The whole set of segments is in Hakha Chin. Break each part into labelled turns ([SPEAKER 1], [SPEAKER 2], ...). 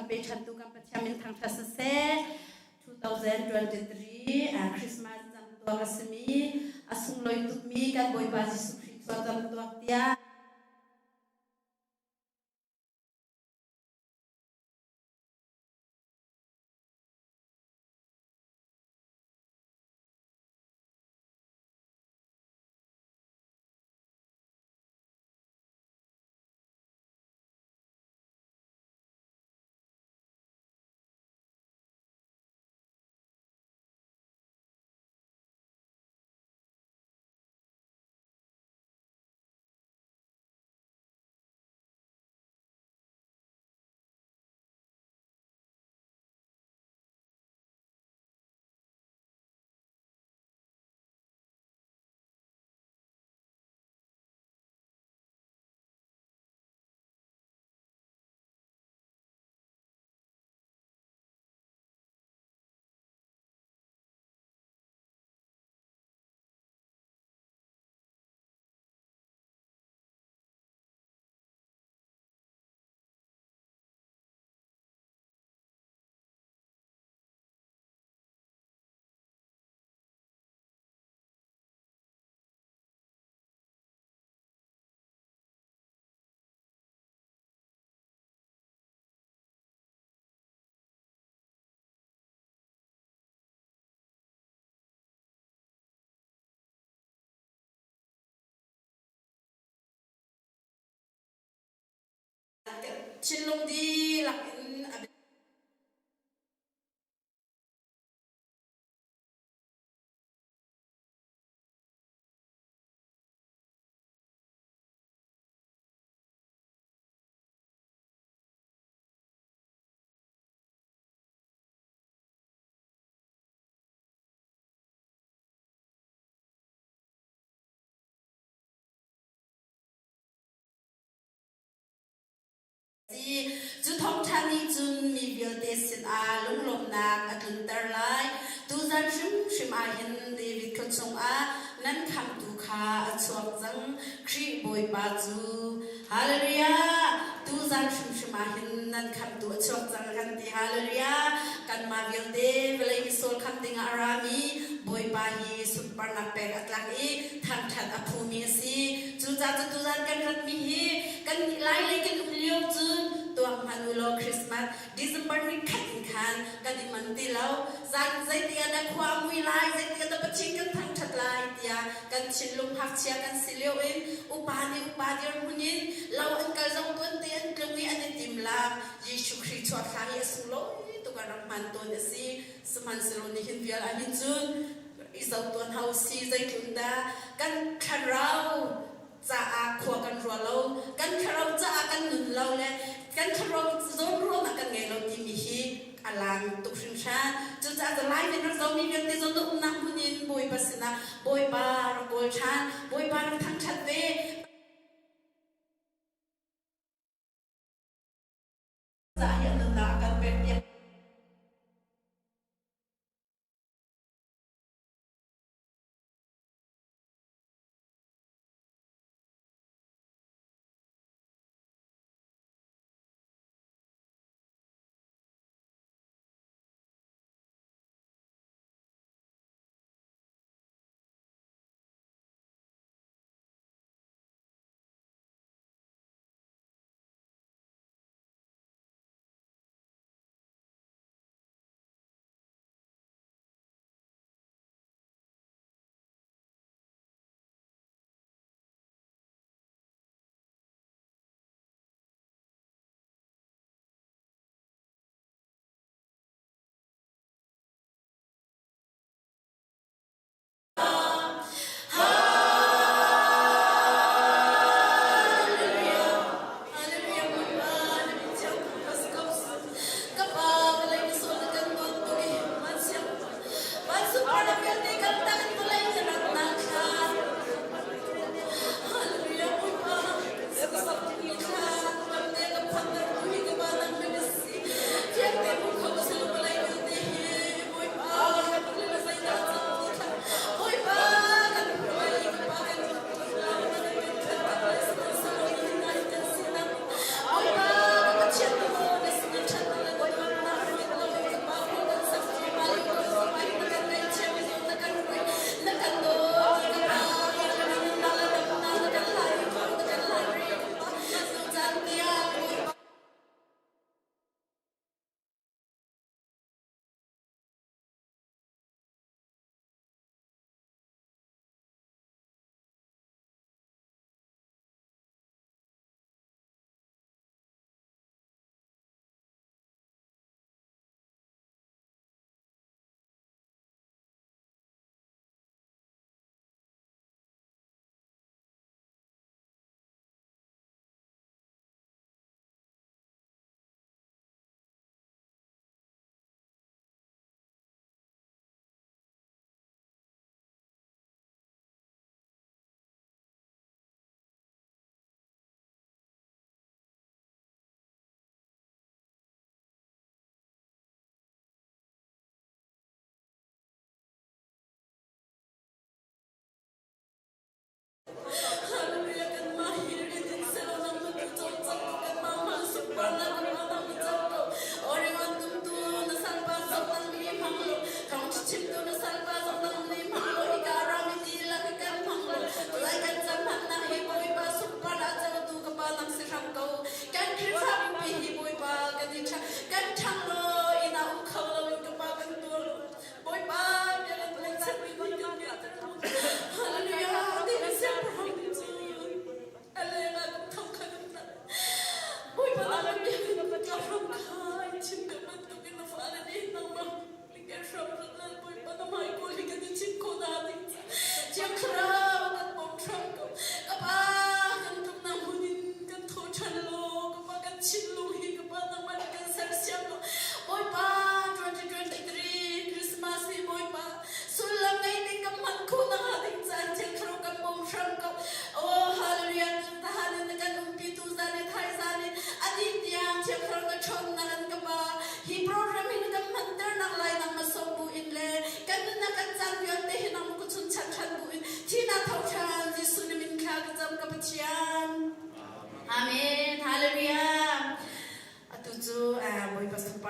[SPEAKER 1] kan pe ṭhan tu kan Pathian min thangṭhat siseh. 2023 Christmas camtuak a simi a sunglawi tukmi kan Bawipa Jesuh Khrih chuah camtuak tiah Thinlung dihlak in a Cu thawngṭha nih cun mi vialte sinah lunglawmhnak a tlunter lai. Tuzan hrimhrim ah hin David khua chungah nan khamhtu kha a chuak cang, Khrih Bawipa cu. Hallelujah! Tuzan hrimhrim ah hin nan khamhtu a chuak cang kan ti. Hallelujah! Kanmah vialte vawlei misual khamh dingah a rami Bawipa hi sunparnak pek a tlak i thangṭhat a phumi a si. Cucaah cu tuzan kan ratmi hi kan nih lai lei kan um lio cun tuak hmanh u law Christmas December ni khat in khan kan i man ti lo. Zan zeiti ah dah khua a mui lai, zeiti ah dah Pathian kan thangṭhat lai tiah kan thinlung ngakchia kan si lio in upa nih upa dirhmun in lo an kal zong tuante an tlung i an i timlam. Jesuh Khrih chuah thla hi a sunglawi tuk a rak hman tawn a si. Sihmanhsehlaw nihin vial ah hin cun i zoh tuan hau si zeitlun dah kan thlarau caah khua kan rua lo, kan thlarau caah kan nun lo le kan thlarau zawnruahnak kan ngei lo timi hi a lang tuk hringhran. Cucaah cu Lai min rak zomi vialte zawn na umnak hmun in Bawipa sinah Bawipa rak kawl ṭhan, Bawipa rak thangṭhat ve. Ca hi a nunnak a kan pekpiak.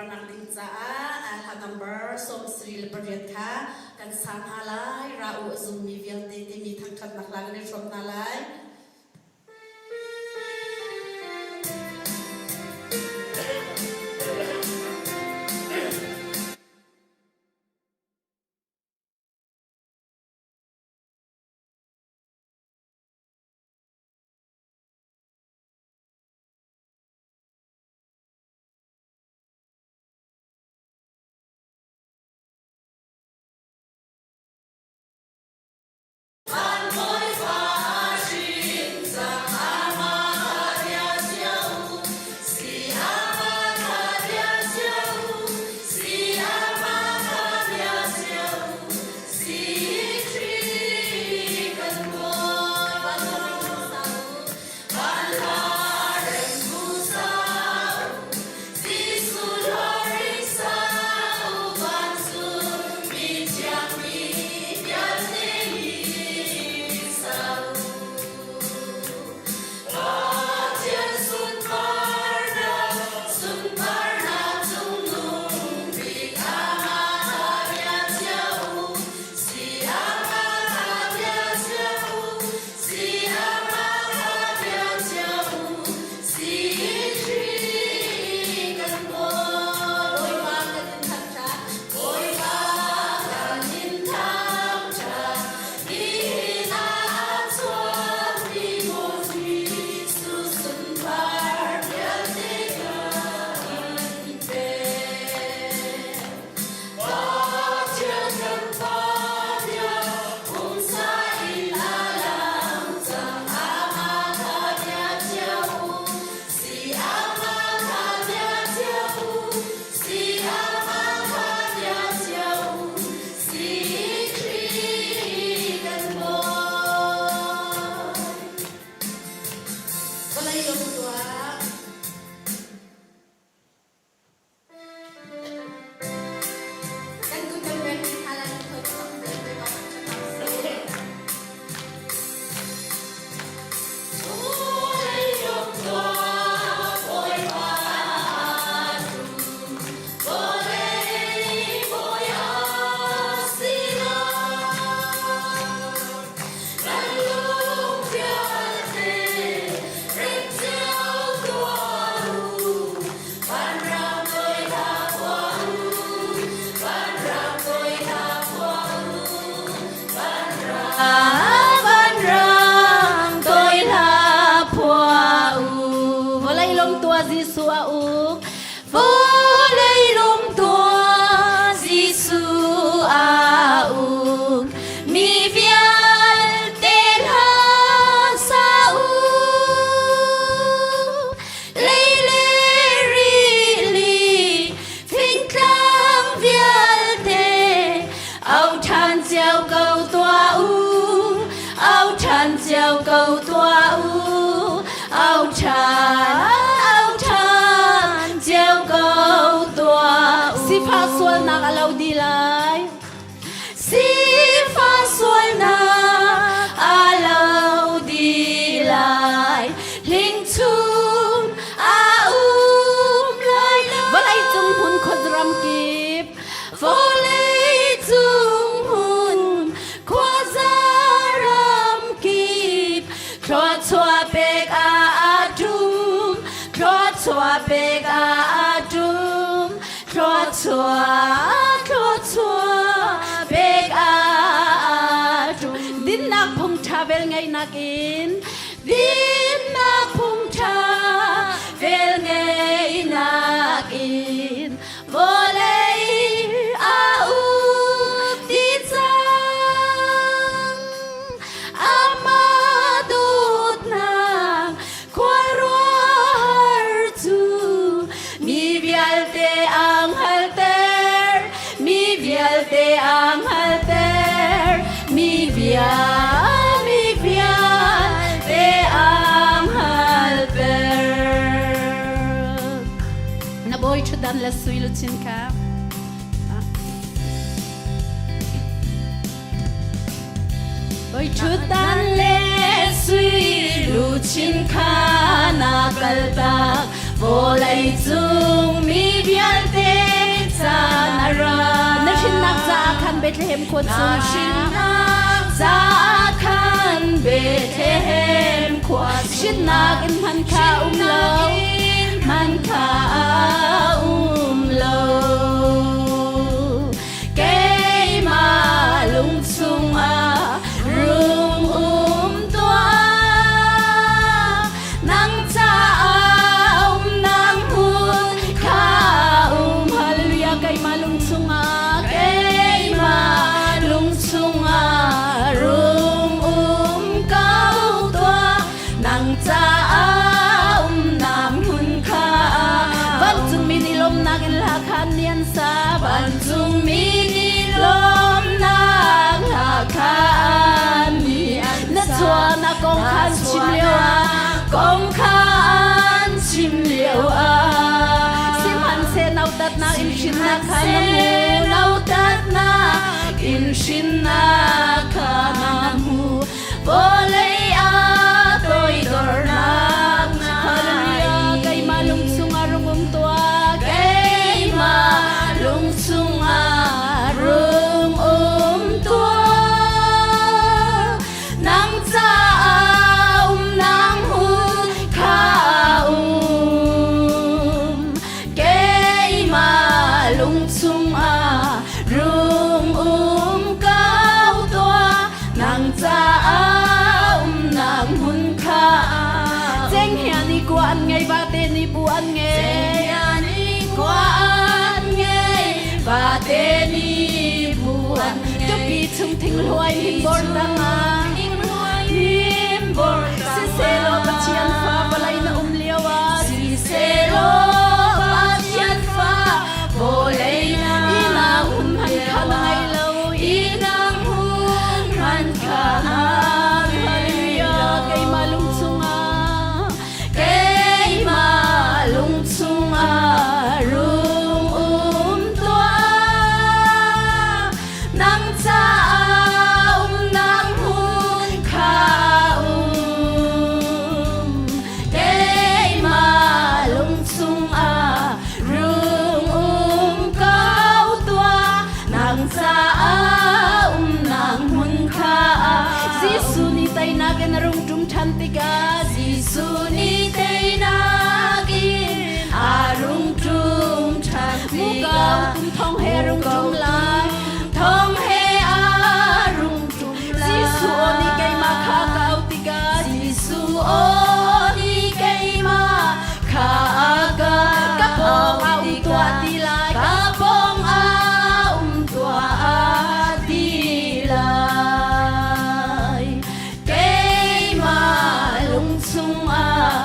[SPEAKER 1] sunparnak ding caah hla number 78 kha kan sa hna lai. Ra u a zummi vialte timi thangṭhatnak hla kan i hrawm hna lai. Sifah sualnak a lo dih lai. Sifah sualnak a lo dih lai. Hlingchun a um lai lo. Vawlei cung hmun khuaram kip. Vawlei cung hmun khuaza ram kip. Thluachuah pek a tum. Thluachuah pek a tum. Thluachuah, thluachuah pek a tum. Dinnak phung ṭha vel ngeihnak in dinnak phung ṭha vel ngeihnak in vawlei a uk ti cang. Amah dawtnak khuaruahhar cu mi vialte ang hngalhter, mi vialte ang hngalhter, mi vial, mi vialte ang hngalhter. Na bawi ṭhutdan le sui luchin kha Bawi ṭhutdan le sui luchin kha na kaltak vawlei cung mi vialte. khan Bethlehem khua chungah
[SPEAKER 2] hrinnak caah khan Bethlehem khua
[SPEAKER 1] hrinnak in hman kha um lo
[SPEAKER 2] hman kha um lo keimah lung chungah rung um tuah nang caah umnak hmun kha um.
[SPEAKER 1] Hallelujah. Keimah lung chungah
[SPEAKER 2] Keimah lung chungah rung um ko tuah nang caah umnak hmun kha.
[SPEAKER 1] Vancungmi nih lawmnak in hla khan ni an sa.
[SPEAKER 2] Vancungmi nih lawmnak hla kha ni an
[SPEAKER 1] Na
[SPEAKER 2] sa.
[SPEAKER 1] chuahnak kong khan chim lio ah
[SPEAKER 2] Kong kha an chim lio ah
[SPEAKER 1] Sihmanhseh nautatnak in hrinnak kha na hmu.
[SPEAKER 2] Nautatnak in hrinnak kha na hmu. Vawlei ah toidornak na
[SPEAKER 1] Hallelujah. Keimah lung chungah rung um tuah.
[SPEAKER 2] Keimah lung chungah rung um tuah. Nang caah umnak hmun kha um. Keimah lung chungah rung um ko tuah. Nang caah umnak hmun kha.
[SPEAKER 1] Cenghngia nih kua an ngei, vate nih bu an ngei.
[SPEAKER 2] Cenghngia nih kua an ngei, vate nih bu an ngei.
[SPEAKER 1] Tupi chung thinghluai hnimbor tangah.
[SPEAKER 2] Hnimbor tangah.
[SPEAKER 1] Siselaw Pathian fa vawlei na um lio ah.
[SPEAKER 2] Siselaw Pathian fa vawlei na
[SPEAKER 1] Ihnak hmun hmanh kha na ngei lo.
[SPEAKER 2] Ihnak hmun hmanh kha na ngei lo.
[SPEAKER 1] Hallelujah. Keimah lung chungah.
[SPEAKER 2] Keimah lung chungah rung um tuah. Nang caah umnak hmun kha um. Keimah lung chungah rung um ko tuah. Nang caah umnak hmun kha.
[SPEAKER 1] Jesuh nih teinak in a rung ṭum ṭhan tikah.
[SPEAKER 2] Jesuh nih teinak in a rung ṭum ṭhan
[SPEAKER 1] Muko
[SPEAKER 2] tikah.
[SPEAKER 1] tum thawng he a rung ṭum lai.
[SPEAKER 2] Thawng he a rung ṭum lai.
[SPEAKER 1] Jesuh aw nih keimah kha ka auh tikah.
[SPEAKER 2] Jesuh aw nih keimah kha a ka
[SPEAKER 1] Ka pawng ah um
[SPEAKER 2] auh
[SPEAKER 1] tuah
[SPEAKER 2] tikah.
[SPEAKER 1] ti lai.
[SPEAKER 2] Ka pawng ah um tuah ti lai. Keimah lung chungah.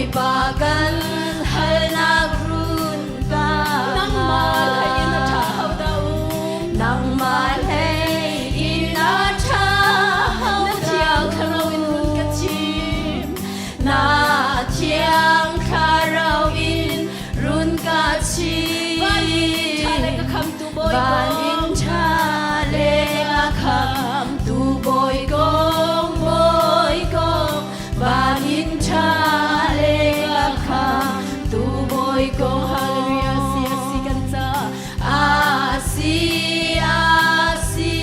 [SPEAKER 2] Bawipa kan halnak run ka
[SPEAKER 3] Nangmah hlei in a ṭha ho dah um?
[SPEAKER 2] Nangmah hlei in a ṭha ho
[SPEAKER 3] Na thiang thlarau in run ka chim.
[SPEAKER 2] Na thiang thlarau in run ka chim.
[SPEAKER 3] Van in ṭha le ka khamtu Bawi
[SPEAKER 2] Van in
[SPEAKER 3] kong.
[SPEAKER 2] ṭha le ka khamtu Bawi kong, Bawi kong. Van in ṭha le ka khamtu Bawi kong.
[SPEAKER 3] Hallelujah, si a si kan ca.
[SPEAKER 2] A si, a si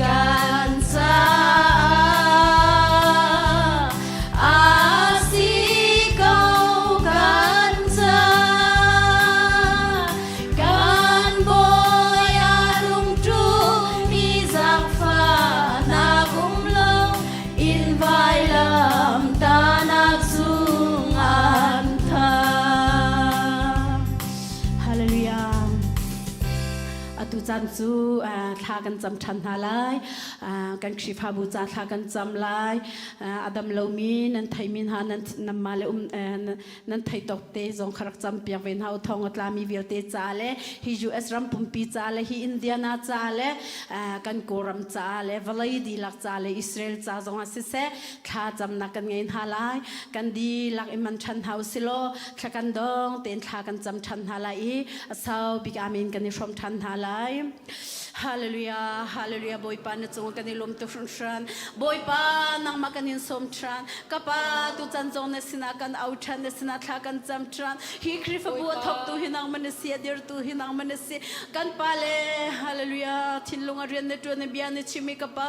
[SPEAKER 2] kan caah. A si ko kan caah. Kan bawi a lungṭum i zaangfahnak um lo in vailam tahnak cung an thah.
[SPEAKER 1] Hallelujah. Atu caan cu thla kan cam ṭhan hna lai. Kan Khrihfabu ca thla kan cam lai. A dam lomi nan theimi hna nan nanmah le um nan thei tawk te zong kha rak cam piak ve hna u. Thong a tlami vialte ca le hi US ram pumpi ca le hi Indiana ca le kan Kawlram ca le vawlei dihlak ca le Israel ca zong ah siseh thla camnak kan ngei hna lai. Kan dihlak i man ṭhan hna u silaw thla kan dong tein thla kan cam ṭhan hna lai i a sau bik amen kan i hrawm ṭhan hna lai. Hallelujah, hallelujah, Bawipa na cung kan i lawm tuk hringhran. Bawipa nangmah kan in sawm ṭhan. Ka pa tu chan zong na sinah kan au ṭhan, na sinah thla kan cam ṭhan. Hi Khrihfabu a thawktu hi nangmah na si, a dirtu hi nangmah na si. Kan pa le hallelujah, thinlung a rian na ṭuan i bia na chim i ka pa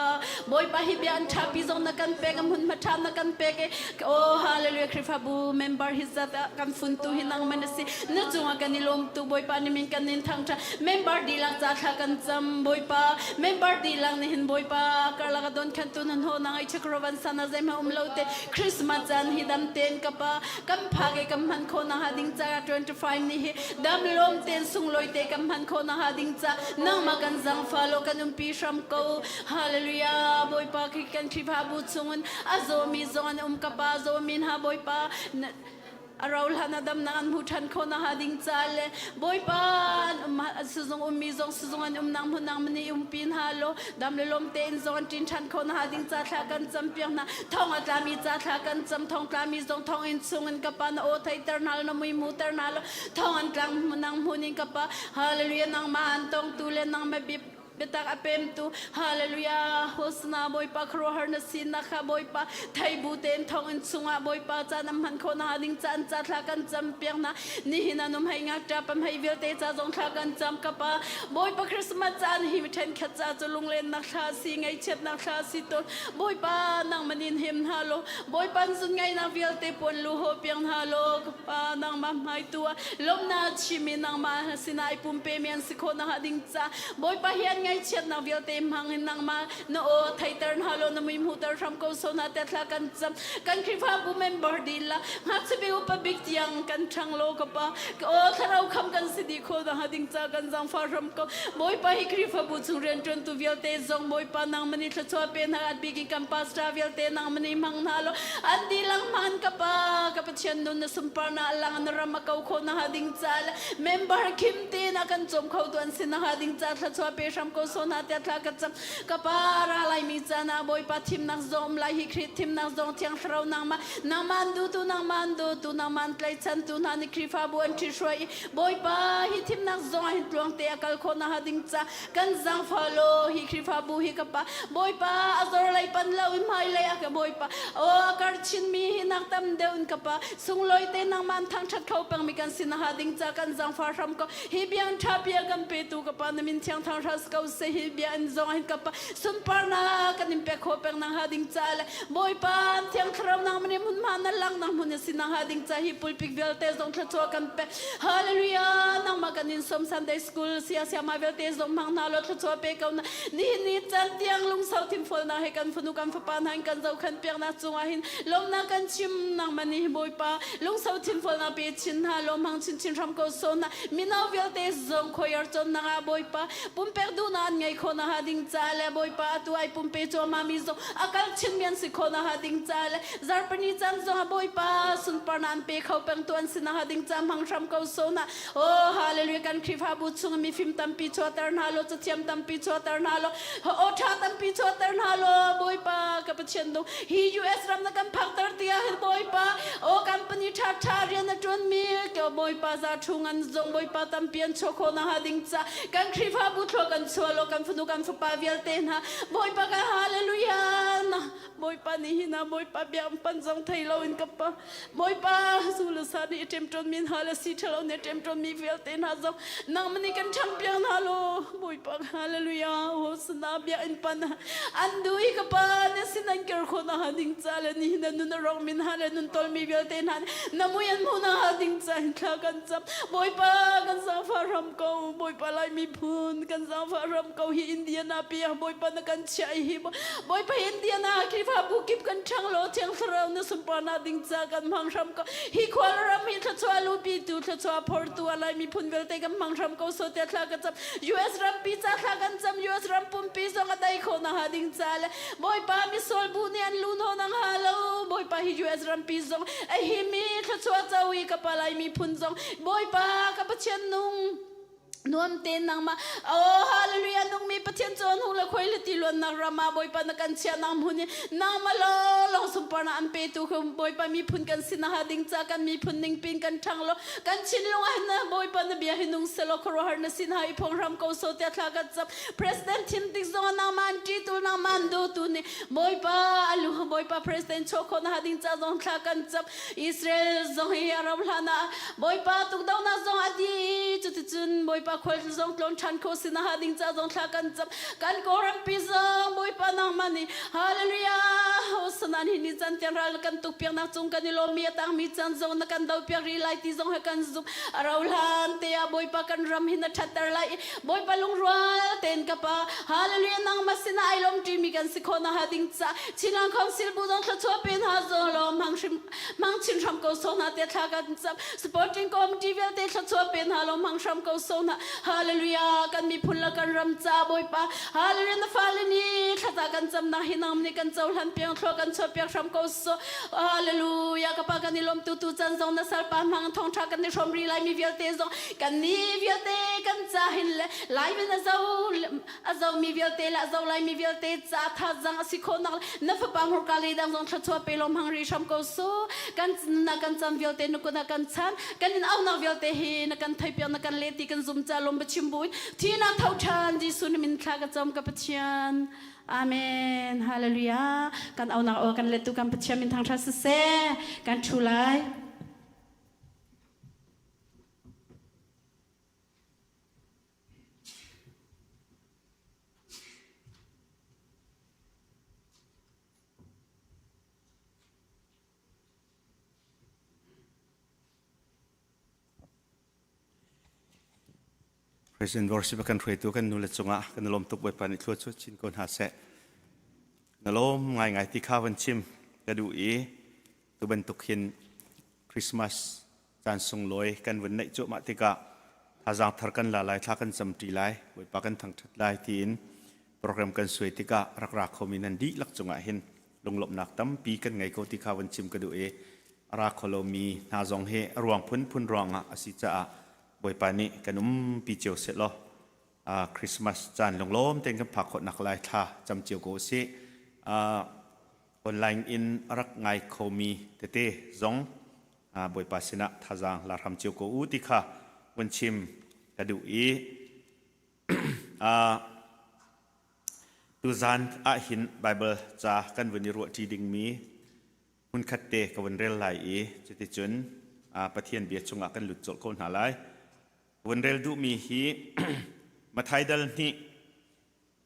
[SPEAKER 1] Bawipa hi bia an ṭhapi zong na kan pek, a hmunhma ṭha na kan pek i Oh hallelujah Khrihfabu member hi zat ah kan funtu hi nangman na si na cungah kan i lawm tu Bawipa ni min kan in thangtha member dihlak ca thla kan cam Bawipa member dihlak nihin Bawipa karlak a don khan tu nan ho na ngai chakrovan sana zeihmanh um lo te Christmas caan hi dam ten ka pa kan phak i kan hman kho na ha ding ca 25 ni hi dam lawm ten sunglawi te kan hman kho na ha ding ca nangmah kan zangfa lo kan umpi hram ko hallelujah Bawipa khi kan Khrihfabu chungin a zawmi zong an um ka pa zawmi hna Bawipa a ro hlan a damnak an hmu ṭhan kho na ha ding ca le Bawipa an um sizung ummi zong sizung an umnak hmunang mani umpi hna law dam le lawm tein zong an ṭin ṭhan kho na ha ding ca thla kan cam piak hna thong a tlami ca thla kan cam thong tlami zong thong in chung in ka pa na aw theiter hna law na mui mu ter hna law thong an tlang hmunang hmun in ka pa hallelujah nangmah an tongtu le nangmah bip biatak a pemtu hallelujah hosana bawipa khuaruahhar na sinak kha bawipa theibu tein thonginn chungah bawipa caan am hman khawh na ding caan ca thla kan cam piak na nihin anum hei ngakṭa pam hei vialte ca zong thla kan cam kapa bawipa christmas caan hi then khat ca cu lunglennak thla si ngaihchiatnak thla si tawn bawipa nang manin hem hna lo bawipa zun ngaihnak vialte puan lu ho piang hna lo kapa nangmah hmai tu ah lawmnak chimi nangmah sinai pumpe mi an si khawh na ding ca Bawipa hi an ngaihchiatnak vialte hmang in nangmah na aw theiter hna law na mui hmuhter hram ko so na te thla kan cam kan Khrihfabu member dila ngakchia bik upa bik tiang kan ṭhang law ka pa aw thlarau kham kan si dih kho na ding ca kan zangfah hram ko Bawipa hi Khrihfabu chung rianṭuantu vialte zong Bawipa nangmah nih thluachuah pe hna at bik in kan pastor vialte nangmah nih hmang hna law an dilang hmang ka pa ka Pathian nun na sunparnak lang na ram a ko kho na ding ca le member khim tein a kan cawm kho tu an si nakhnga ding ca thluachuah pe hram ko so hna tiah thla ka cam ka pa ra lai mi caan ah Bawipa thimnak zong um lai hi Khrih thimnak zong thiang thlarau nangmah nangmah an duhtu nangmah an dawtu nangmah an tlaichan tu hna nih Khrihfabu an ṭhithruai i Bawipa hi thimnak zong ah hin tluang te a kal khawh nakhnga ding ca kan zaangfah law hi Khrihfabu hi ka pa Bawipa a zor lei pan lo in hmai lei a ka Bawipa aw a kar chinmi hi nak tam deuh in ka pa Sunglawi te nangmah an thangṭhat kho pengmi kan si nakhnga ding ca kan zaangfah hram ko. Hi bia an ṭha bia kan petu ka pa na min thiang thang hras ko seh. Hi bia in zong hin ka pa sunparnak kan in pek khawh peng nakhnga ding ca le Bawipa an thiang thlarau nang manim hun hma na lang nang hmun si nakhnga ding ca hi pulpik vialte zong thluachuah kan pek. Hallelujah nangmah kan in sawm Sunday school sia siama vialte zong hmang hna law thluachuah pe ko na. Nihin ni can tiang lungsau thinfualnak he kan fanu kan fapa hna in kan zohkhenh.
[SPEAKER 3] kan peknak cungah hin lawmnak kan chim nangmah nih Bawipa lungsau thinfualnak pe chin hna law hmang chinchin hram ko sawh hna. Mino vialte zong choir cawnnak ah Bawipa pumpek duhnak an ngei khawh nakhnga ding ca le Bawipa atu ai pumpe cuahmah mi zong a kal chinmi an si khawh nakhnga ding ca le zarhpini caan zong ah Bawipa sunparnak an pe kho pengtu an si nakhnga ding ca hmang hram ko sawh hna. Oh hallelujah kan Khrihfabu chung mifim tampi chuahter hna law cathiam tampi chuahter hna law aw ṭha tampi chuahter hna law Bawipa ka Pathian nung hi US ram na kan phakter tiah hin Bawipa aw company ṭha ṭha rian a ṭuanmi ke Bawipa za ṭhu ngan zong Bawipa tampi an chuah khawh nakhnga ding ca kan Khrihfabu thlua kan chuah law kan fanu kan fapa vialte hna Bawipa ka hallelujah na Bawipa nih hi na Bawipa biak pan zong thei loin ka pa Bawipa zu le sa nih i ṭemṭawn mi hna le si ṭhalo nih a ṭemṭawn mi vialte hna zong nangmah nih kan ṭhangpiak hna law Bawipa hallelujah Hosana biakinn pan an duh i ka pa na sin an ker khawh nakhnga ding ca le nihin na nun a rawk mi hna le nun tolmi vialte hna nih na mui an hmuh nakhnga ding ca hin thla kan cam Bawipa kan zaangfah hram ko Bawipa Lai miphun kan zaangfah hram ko hi Indiana pi ah Bawipa na kan chiah i hi Bawipa Indiana Khrihfabu kip kan ṭhang law Thiang Thlarau na sunparnak ding ca kan hmang hram ko. Hi khual ram hi thluachuah lupi tu thluachuah phortu a Lai miphun vialte kan hmang hram ko so tiah thla ka cam. US rampi ca thla kan cam. US ram pumpi zong a dai khawh nakhnga ding ca le Bawipa misual bu nih an lu hnaw nakhnga lo. Bawipa hi US rampi zong a him i thluachuah co i ka pa Lai miphun zong Bawipa ka Pathian nung nuam tein nangmah oh hallelujah nungmi Pathian cu an hung le khoi le ti luannak ram ah Bawipa na kan chiahnak hmun i nangmah lawnglawng sunparnak an petu khu Bawipa miphun kan si nakhnga ding ca kan miphun ning pin kan ṭhang law kan thinlung ah hin Bawipa na bia hi nung selaw khuaruahhar na sin ha i phung hram ko so tiah thla kan cam President thim tik zong ah nangmah an ṭihtu nangmah an dawtu nih Bawipa alu Bawipa President chuah khawh nakhnga ding ca zong thla kan cam Israel zong hi a ram hlan ah Bawipa tukdohnak zong a dih i cuticun Bawipa khual zong tlawn ṭhan kho si nakhnga ding ca zong thla kan cam. Kan Kawlrampi zong Bawipa nangmah nih Hallelujah Hosanna hi ni can tiang ral na kan tuk piaknak cung kan i lawmmi a tangmi can zong na kan do piak rih lai ti zong he kan zumh. A rau hlan te ah Bawipa kan ram hi na ṭhatter lai i Bawipa lungrual tein ka Pa Hallelujah nangmah sinah ai lawm ṭimi kan si khawh nakhnga ding ca Chinland Council bu zong thluachuah pe hna zong law hmang hrim hmang chin hram ko so hna te thla kan cam supporting committee vialte thluachuah pe hna law hmang hram ko so hna Hallelujah kan miphun le kan ram ca Bawipa Hallelujah na fale nih thlaza kan camnak hi nang nih kan cohlan piang thlua kan chuah piak hram ko so Hallelujah ka pa kan i lawm tu tu chan zong na salpa hmang thawngtha kan i hrawm ri lai mi vialte zong kan ni vialte kan ca hin le lai min a zo a zomi vialte le a zo laimi vialte ca thazang a si khawhnak na fapa hmurka le dang zong thluachuah pe law hmang rih hram ko su kan na kan cam vialte na kut ah kan chan kan in aunak vialte hi na kan theipiak na kan leh ti kan zum ca lawm biachim buin thihnak tho ṭhan Jesuh na min thla ka cam ka Pathian Amen Hallelujah kan aunak aw kan lettu kan Pathian min thangṭhat siseh kan ṭhu lai
[SPEAKER 4] President worship kan hruaitu kan nule cungah kan lawm tuk Bawipa nih thlua chu chin ko hna seh. Na lawm ngaingai ti kha van chim ka duh i tu bantuk hin Christmas caan sunglawi kan vun neih cuahmah tikah thazaang thar kan la lai, thla kan camṭi lai, Bawipa kan thangṭhat lai tiin program kan suai tikah rak ra khomi nan dihlak cungah hin lunglawmhnak tampi kan ngei ko ti kha vun chim ka duh i a ra kho lomi hna zong hi a ruang phunphun ruangah a si caah Bawipa nih kan umpi cio seh law Christmas caan lunglawm tein kan phak khawh nak lai thla cam cio ko usih. Online in a rak ngai khomi tete zong Bawipa sinah thazaang la hram cio ko u ti kha vun chim ka duh i tuzaan ahhin Bible ca kan vun i ruahṭi dingmi hmunkhat te ka vun rel lai i cuticun Pathian bia chungah kan lut colh ko hna lai. Vun rel duhmi hi Matthai dal hnih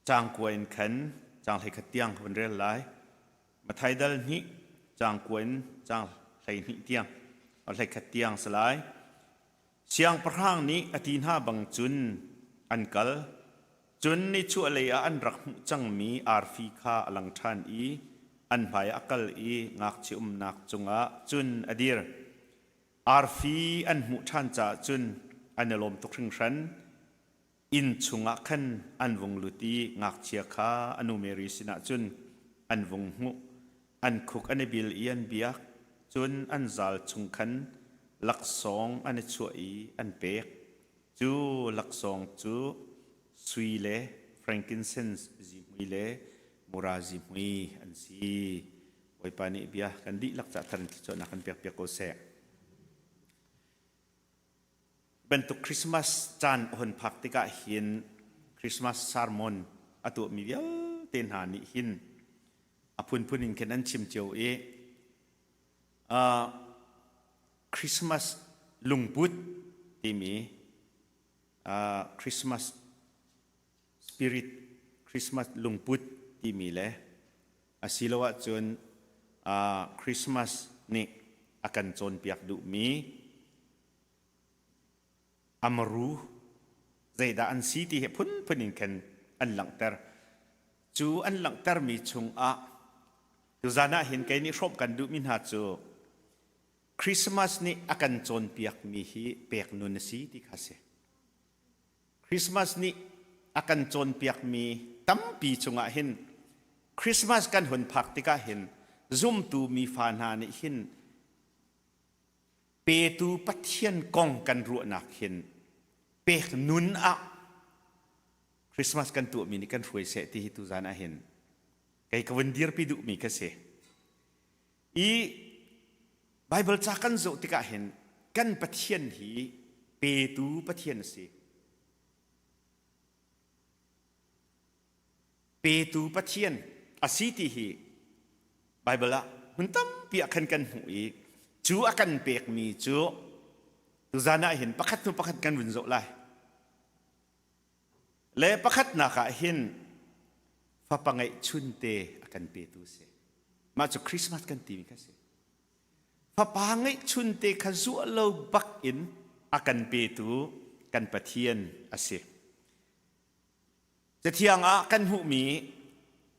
[SPEAKER 4] caang kua in khan caang 11 tiang ka vun rel lai. Matthai dal hnih caang kua in caang 12 tiang 11 tiang si lai. Siangpahrang nih a ti hna bang cun an kal. Cun nichuahlei ah an rak hmuh cangmi arfi kha a lang ṭhan i. An hmai a kal i ngakchia umnak cungah cun a dir. Arfi an hmuh ṭhan caah cun an i lawm tuk hringhran. Inn chungah khan an vung lut i ngakchia kha a nu Mary sinah cun an vung hmuh. An khuk an i bil i an biak, cun an zal chung khan laksawng an i chuah i an pek. Cu laksawng cu sui le frankincense zihmui le mura zihmui an si. Bawipa nih bia kan dihlak ca thar in thluachuahnak kan pekpiak ko seh. Bantuk Christmas caan a hun phak tikah hin Christmas sermon a tuahmi vialte hna nih hin a phunphun in khin an chim cio i uh, Christmas lungput timi uh, Christmas spirit Christmas lungput timi le asiloah cun uh, Christmas nih a kan cawnpiak duhmi amaru zeidah an si ti hi phunphun in khan an langhter. Cu an langhtermi chungah tuzan ah hin kei nih hrawmh kan duhmi hna cu Christmas nih a kan cawnpiakmi hi pek nun a si ti kha si. Christmas nih a kan cawnpiakmi tampi chungah hin Christmas kan hun phak tikah hin zumtu mifa hna nih hin petu Pathian kong kan ruahnak hin pek nun ah Christmas kan tuahmi nih kan hruai seh ti hi tuzan ah hin kei ka vun dirpi duhmi ka si. I Bible ca kan zoh tikah hin kan Pathian hi petu Pathian a si. Petu Pathian a si ti hi Bible ah hmun tampi ah khan kan hmuh i cu a kan pekmi cu tuzan ah hin pakhat hnu pakhat kan vun zoh lai. Le pakhatnak ah hin fapa ngeihchunte a kan petu si. Mah cu Christmas kan timi kha si. Fapa ngeihchunte kha zuah lo bak in a kan petu kan Pathian a si. Cathiang ah kan hmuhmi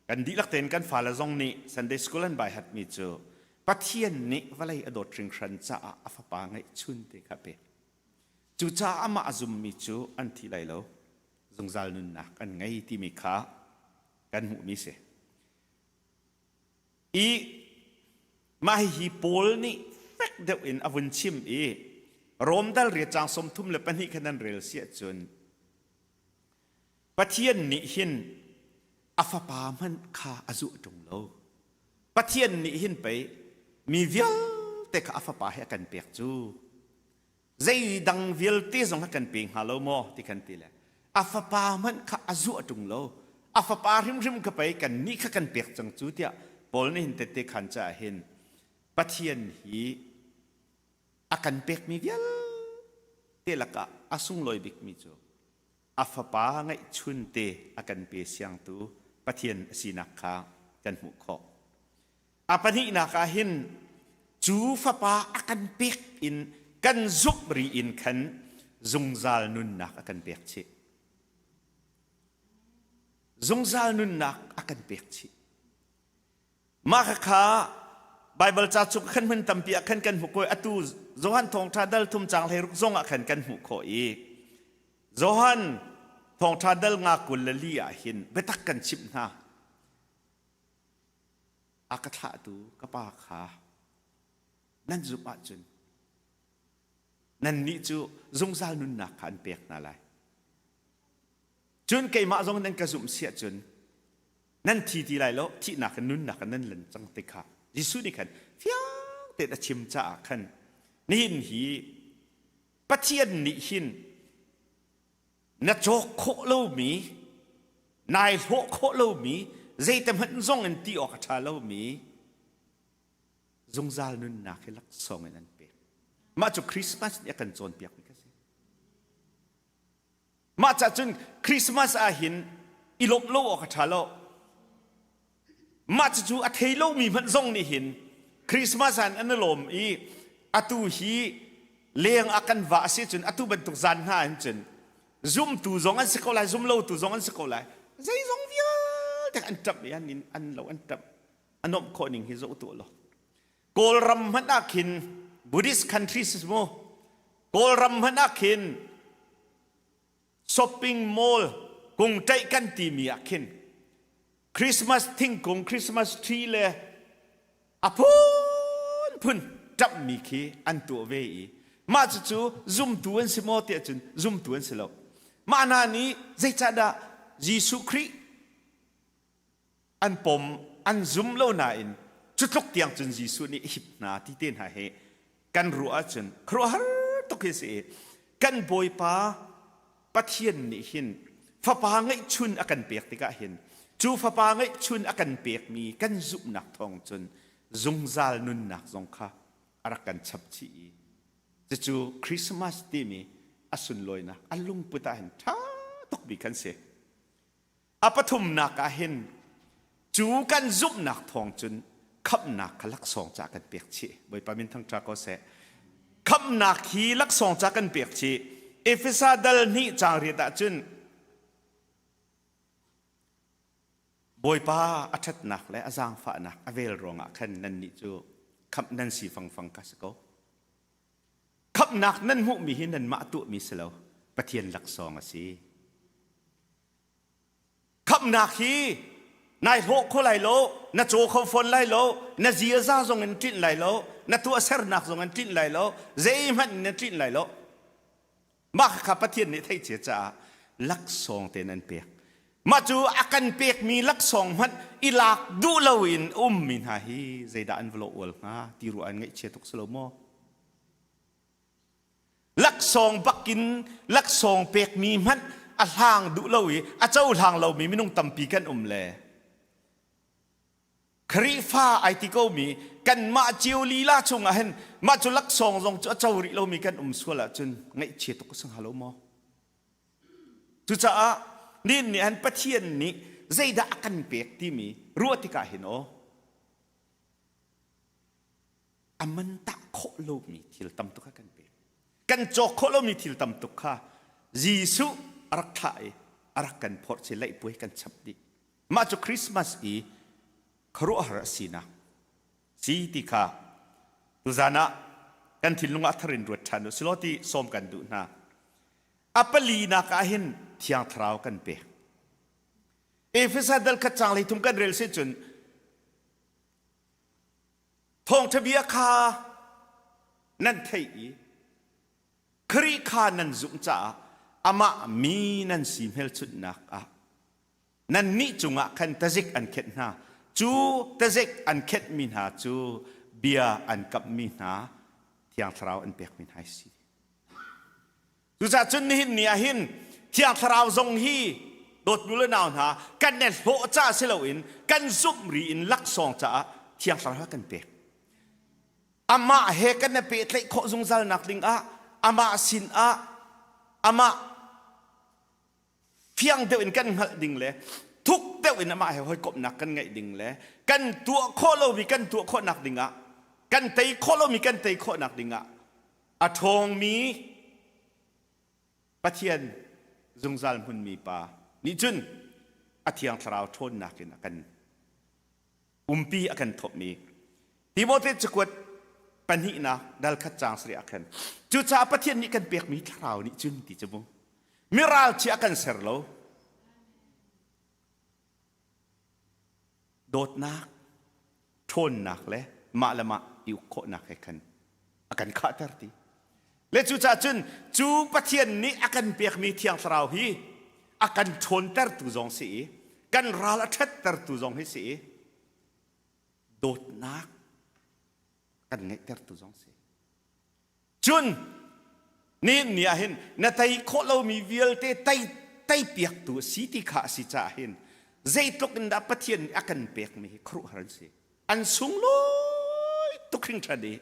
[SPEAKER 4] kan dihlak tein kan fale zong nih Sunday school an bai hatmi cu Pathian nih vawlei a dawt hringhran caah a fapa ngeihchunte kha pek. Cucaah amah a zummi cu an thi lai lo, zungzal nunnak an ngei timi kha kan hmuhmi si. I mah hihi Paul nih fek deuh in a vun chim i Rom dal riat caang 32 kha nan rel si ahcun Pathian nih hin a fapa hmanh kha a zuh ṭung lo. Pathian nih hin pei mi vialte kha a fapa he a kan pek cu. Zeidang vialte zong a kan pe hnga lo maw ti khan ti le a fapa hmanh kha a zuah ṭung lo. A fapa hrimhrim kha pei kan nih kha kan pek cang cu tiah Paul nih hin tette khan caah hin Pathian hi a kan pekmi vialte lakah a sunglawi bikmi cu a fapa ngeihchunte a kan pe siangtu Pathian a sinak kha kan hmuh khawh. A pahnihnak ah hin cu fapa a kan pek in kan zumh ri in khan zungzal nunnak a kan pek chih. Zungzal nunnak a kan pek chih. Mah khakha Baibal ca chung khan hmun tampi ah khan kan hmuh ko atu Johan thawngṭha dal thum caang 16 zong ah khan kan hmuh khawh i Johan thawngṭha dal nga 24 ah hin biatak kan chimh hna a ka thlahtu ka pa kha nan zumh ahcun nannih cu zungzal nunnak kha an pek hna lai cun keimah zong nan ka zumh si ahcun nan thi ti lai lo thihnak in nunnak in nan lan cang ti kha Jesuh nih khan fiang tein a chim caah khan nihin hi Pathian nih hin na cawk khawh lomi nai hlawh khawh lomi zeite hmanh zong in ti awk a ṭha lomi zungzal nunnak hi laksawng in an pek mah cu Christmas nih a kan cawnpiakmi kha si Mah cah cun Christmas ah hin i lawmh lo awk a ṭha lo. Mah cucu a thei lomi hmanh zong nih hin Christmas ah an i lawm i atu hi leng ah kan va a si cun atu bantuk zan hna hin cun zumtu zong an si ko lai zumlotu zong an si ko lai zeizong vialte an ṭamh i an in an lo an ṭamh. A nuamh khawh ning hi zoh tuah law. Kawlram hmanh ah khin Buddhist countries mu Kawlram hmanh ah khin shopping mall kungṭaih kan timi ah khin Christmas thingkung Christmas tree le a phunphun ṭamhmi khi an tuah ve i mah cucu zumtu an si maw tiah cun zumtu an si lo. Mah hna nih zeicahdah Jesuh Khrih an pom an zum lo nain cu tluk tiang cun Jesuh nih a hip hna ti te hna hi kan ruah ahcun khuaruahhar tuk hi si i kan Bawipa Pathian nih hin fapa ngeihchun a kan pek tikah hin cu fapa ngeihchun a kan pekmi kan zumhnak thawng cun zungzal nunnak zong kha a rak kan chap chih i cucu Christmas timi a sunlawinak a lungput ah hin ṭha tuk mi kan si. A pathumnak ah hin cu kan zumhnak thawng cun khamhnak kha laksawng ca kan pek chih. Bawipa min thangṭha ko seh. Khamhnak hi laksawng ca kan pek chih. Efesa dal hnih caang riat ah cun Bawipa a ṭhatnak le a zaangfahnak a vel ruangah khan nannih cu khamh nan si fangfang ka si ko. Khamhnak nan hmuhmi hi nanmah tuahmi si lo, Pathian laksawng a si. Khamhnak hi nai hlawh kho lai lo, na caw kho fawn lai lo, na ziaza zong in tlinh lai lo, na tuahsernak zong in tlinh lai lo, zeihmanh in na tlinh lai lo. Mah kha Pathian nih theih cia caah laksawng te nan pek. Mah cu a kan pekmi laksawng hmanh i lak duh loin ummi hna hi zeidah an va lawh ual hnga ti ruah an ngaihchia tuk si lo maw? Laksawng bakin laksawng pekmi hmanh a hlang duh lo i a cohlang lomi minung tampi kan um le Khrihfa ai ti komi kanmah cio lila chungah hin mah cu laksawng zong cu a co rih lomi kan um sual ahcun ngaihchia tuk a si hnga lo maw? Cucaah nihin nih han Pathian nih zeidah a kan pek timi ruah tikah hin aw a man tah khawh lomi thil tam tuk a kan pek. Kan cawk khawh lomi thil tam tuk kha Jesuh a rak thlah i a rak kan phorh ci leihpuai kan chap dih. Mah cu Christmas i khuaruahhar a sinak si ti kha tuzan ah kan thinlung ah thar in ruat ṭhan u silaw ti sawm kan duh hna. A palinak ah hin Thiang Thlarau kan pek. Efesa dal khat caang 13 kan rel si cun Thawngṭha bia kha nan theih i Khrih kha nan zumh caah amah mi nan si hmelchunhnak ah nannih cungah khan tazik an khenh hna. Cu tazik an khenhmi hna cu bia an kamhmi hna Thiang Thlarau an pekmi hna si. Cucaah cun nihin ni ah hin Thiang Thlarau zong hi dawtnu le nau hna kan i hlawh ca si loin kan zumh ri in laksawng caah Thiang Thlarau kan pek. Amah he kan i pehtlaih khawh zungzal nak ding ah amah sin ah amah fiang deuh in kan hngalh ding le thuk deuh in amah he hawikomhnak kan ngeih ding le kan tuah khawh lomi kan tuah khawhnak ding ah kan tei khawh lomi kan tei khawhnak ding ah a ṭhawngmi Pathian zungzal hmunmi pa nih cun a thiang thlarau ṭhawnnak in a kan umpi a kan thawhmi Timote cakuat pahnihnak dal khat caang sarih ah khan cucaah Pathian nih kan pekmi thlarau nih cun ti cu mu miralchia kan ser lo dawtnak ṭhawnnak le mah le mah i uk khawhnak he khan a kan khahter ti le cucaah cun cu Pathian nih a kan pekmi Thiang Thlarau hi a kan ṭhawntertu zong si i kan ral a ṭhattertu zong hi si i dawtnak kan ngeihtertu zong si Cun nihin ni ah hin na tei khawh lomi vialte tei teipiaktu a si ti kha a si caah hin zeitluk in dah Pathian nih a kan pekmi hi khuaruahhar an si. An sunglawi tuk hringhran i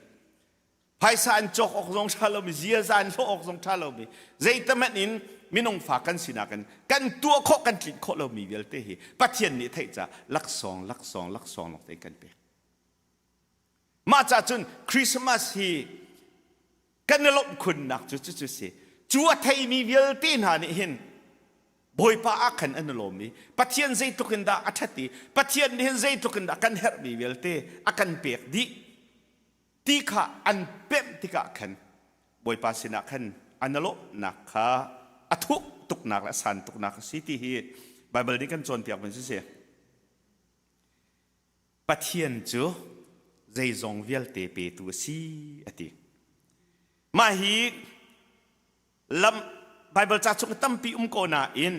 [SPEAKER 4] phaisa an cawk awk zong ṭha lomi ziaza an hlawh awk zong ṭha lomi zeitahmanh in minung fa kan sinak in kan tuah khawh kan tlinh khawh lomi vialte hi Pathian nih theih caah laksawng laksawng laksawng lawng tein kan pek. Mah cah cun Christmas hi kan i lawmh khunnak cu cucu si. Cu a theimi vialte hna nih hin Bawipa ah khan an i lawm i Pathian zeitluk in dah a ṭhat i Pathian nih hin zeitluk in dah kan herhmi vialte a kan pek dih ti kha an pemh tikah khan Bawipa sinah khan an i lawmhnak kha a thuk tuknak le a san tuknak a si ti hi Baibal nih kan cawnpiak mi si. Pathian cu zeizong vialte petu a si a ti. Mah hi lam Baibal ca chung tampi um ko nain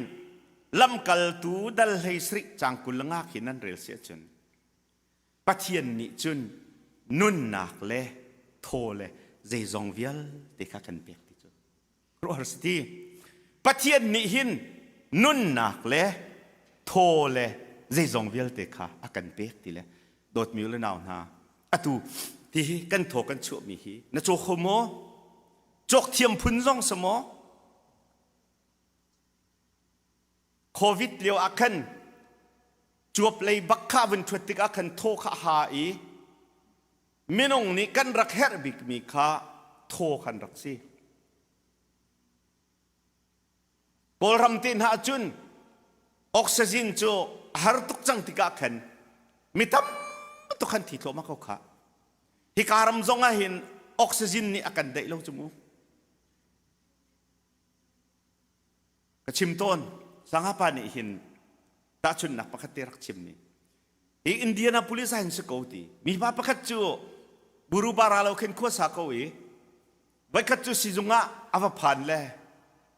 [SPEAKER 4] lamkaltu dal hlei sarih cang 20 le nga khi nan rel si ahcun Pathian nih cun nunnak le thaw le zeizong vialte kha kan pek ti cu khuaruahhar si ti. Pathian nih hin nunnak le thaw le zeizong vialte kha a kan pek ti le dawtmi u le nau hna atu ti hi kan thaw kan chuahmi hi na caw kho maw? Cawk thiam phun zong si maw? Covid lio ah khan cuap lei bak kha vun ṭhuat tikah khan thaw kha a ha i minung nih kan rak herh bikmi kha thaw khan rak si. Kawlram te hna ahcun oxygen cu a har tuk cang tikah khan mi tam tuk khan thi thluahmah ko kha. Hika ram zong ah hin oxygen nih a kan daih lo cu mu. Ka chim tawn, Sangapa nih hin tahchunhnak pakhat te rak chim ni. Hi Indianapolis ah hin si ko ti. Mipa pakhat cu buru bara lo khin khua sa ko i voikhat cu sizung ah a va phan le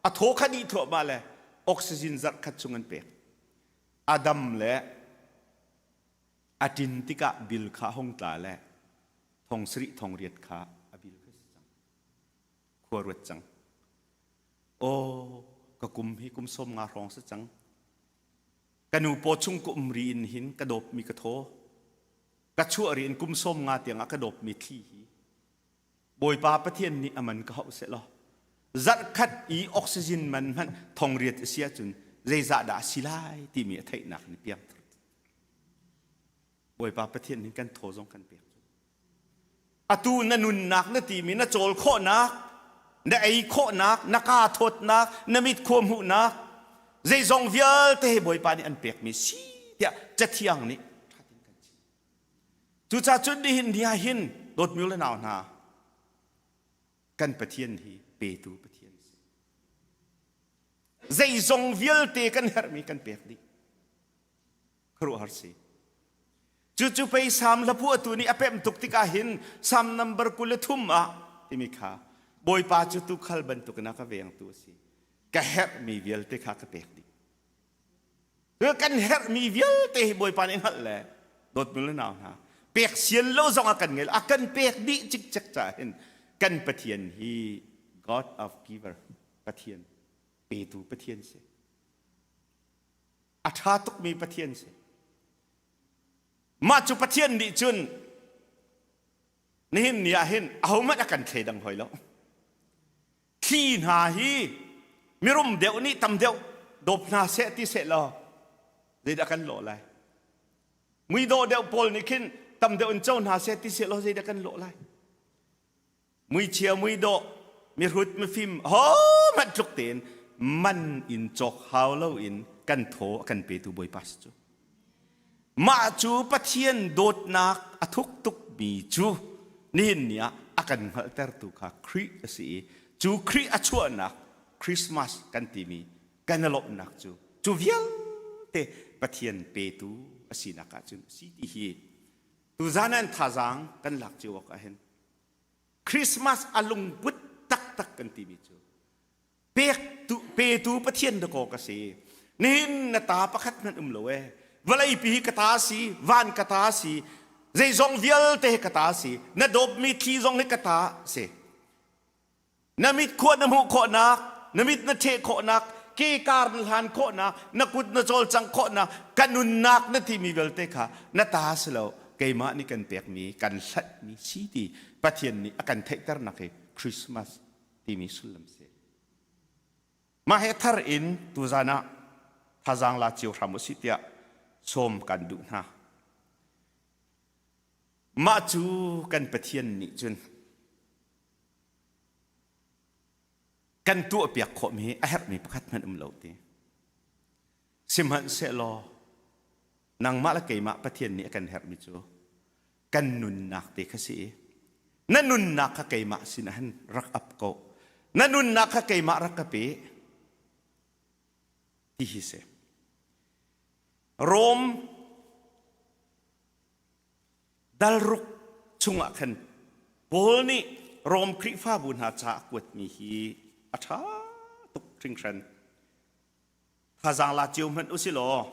[SPEAKER 4] a thaw kha dih thluahmah le oxygen zarh khat chung an pek. A dam le a ṭin tikah bil kha hung tla le thong sarih thong riat kha a bil kha si cang. Khua ruat cang. Aw, ka kum hi kum 50 hrawng si cang. Ka nu paw chung ka um ri in hin ka dawpmi ka thaw. Ka chuah ri in kum 50 tiangah ka dawpmi thli hi Bawipa Pathian nih a man ka hauh seh law zarhkhat i oxygen man hmanh thong riat a si ahcun zeizah dah a si lai timi a theihnak ni piang Bawipa Pathian nih kan thaw zong kan pek atu na nunnak na timi na cawl khawhnak na ei khawhnak na kaa thawtnak na mit khua hmuhnak zeizong vialte hi Bawipa nih an pekmi si tiah Cathiang nih Cucaah cun nihin ni ah hin dawtmi le nau hna kan Pathian hi petu Pathian si. Zeizong vialte kan herhmi kan pek dih. Khuaruahhar si. Cucu pei Salm hlapu atu nih a pemh tuk tikah hin Salm number 23 ah timi kha Bawipa cu tuukhal bantukin a ka vengtu a si. Ka herhmi vialte kha ka pek dih. Kan herhmi vialte hi Bawipa nih hngalh le dawtmi le nau hna pek sian lo zong a kan ngei a kan pek dih cikcek caah hin kan Pathian hi God of giver Pathian petu Pathian si. A ṭha tukmi Pathian si. Mah cu Pathian nih cun nihin ni ah hin ahohmanh a kan thleidang hoi lo. Thli hna hi mirum deuh nih tam deuh dawp hna seh ti seh law zeidah kan lawh lai? Muidawh deuh pawl nih khin tam deuh in co hna seh ti seh law zeidah kan lawh lai? Muichia muidawh mihrut mifim hohmanh tluk tein man in cawk hau loin kan thaw a kan petu Bawipa si cu. Mah cu Pathian dawtnak a thuk tukmi cu nihin ni ah a kan hngalhtertu kha Khrih a si i cu Khrih a chuahnak Christmas kan timi kan i lawmhnak cu cu vialte Pathian petu a sinak ah cun a si ti hi tuzan an thazaang kan lak cio awk ah hin Christmas a lungput taktak kan timi cu pek tu petu Pathian dakaw ka si. Nihin na ta pakhat hmanh um lo e. Vawlei pi hi ka ta si, van ka ta si, zeizong vialte hi ka ta si, na dawpmi thli zong hi ka ta si. Na mit khua na hmuh khawhnak, na mit na ṭheh khawhnak, ke kar na hlan khawhnak, na kut na cawlcangh khawhnak, ka nunnak na timi vialte kha na ta si lo, keimah nih kan pekmi, kan hlatmi si ti Pathian nih a kan theihternak hi Christmas timi sullam si. Mah he thar in tuzan ah thazaang la cio hram usih tiah sawm kan duh hna. Mah cu kan Pathian nih cun kan tuahpiak khawhmi a herhmi pakhat hmanh um lo ti. Sihmanhsehlaw nangmah le keimah Pathian nih a kan herhmi cu kan nunnak te kha si i na nunnak kha keimah sinah hin rak ap ko. Na nunnak kha keimah rak ka pe ti hi si. Rom dalruk chungah khan Paul nih Rom Khrihfabu hna ca a kuatmi hi a ṭha tuk hringhran. Thazaang la cio hmanh usih law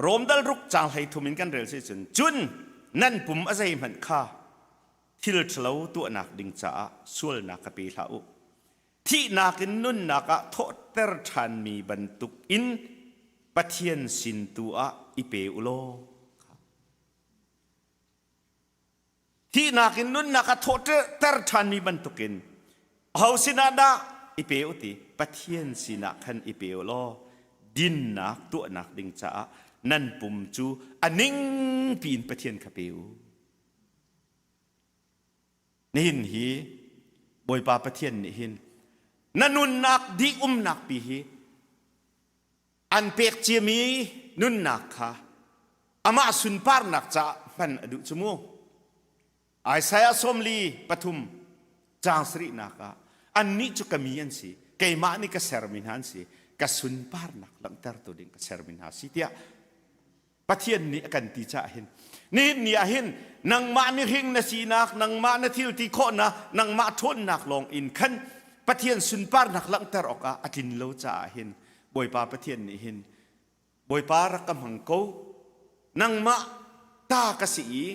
[SPEAKER 4] Rom dalruk caang 13 in kan rel si cun cun nan pum a zeihmanh kha thil ṭhalo tuahnak ding caah sualnak ka pe hlah u. Thihnak in nunnak ah thawhter ṭhanmi bantuk in Pathian sin tu ah i pe u law thihnak in nunnak ah thawhter ṭhanmi bantukin aho sinah dah i pe u ti Pathian sinah khan i pe u law dinnak tuahnak ding caah nan pum cu a ning piin Pathian kha pe u. Nihin hi Bawipa Pathian nih hin na nunnak dih umnak pi hi an pek ciami nunnak kha amah sunparnak caah hman a duh cu mu. Isaiah sawmli pathum caang sarihnak ah annih cu ka mi an si keimah nih ka sermi hna an si ka sunparnak langhtertu ding ka sermi hna si tiah Pathian nih a kan ti caah hin nihin ni ah hin nangmah mihring na sinak nangmah na thil ti khawhnak nangmah ṭhawnnak lawng in khan Pathian sunparnak langhter awkah a tlin lo caah hin Bawipa Pathian nih hin Bawipa rak ka hmang ko nangmah ta ka si i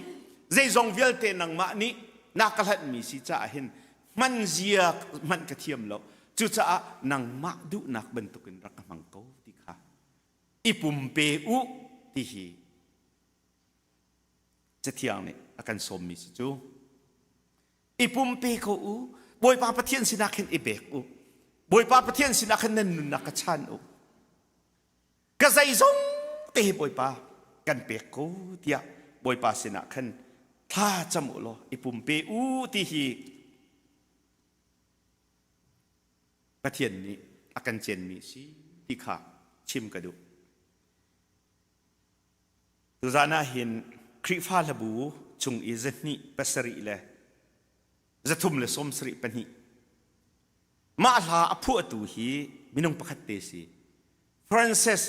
[SPEAKER 4] zeizong vialte nangmah nih na ka hlanhmi si caah hin hman zia hmanh ka thiam lo cucaah nangmah duhnak bantukin rak ka hmang ko ti kha i pumpe u ti hi Cathiang nih a kan sawmmi si cu i pumpe ko u Bawipa Pathian sinah khin i bek u Bawipa Pathian sinah khin nan nunnak ka chan u ka zeizong te hi Bawipa kan pek ko tiah Bawipa sinah khan thla cam u law i pumpe u ti hi Pathian nih a kan cenmi si ti kha chim ka duh. Tuzan ah hin Khrihfa hlabu chung i zahnih pasarih le zathum le sawmsarih pahnih mah hla a phuahtu hi minung pakhat te si Frances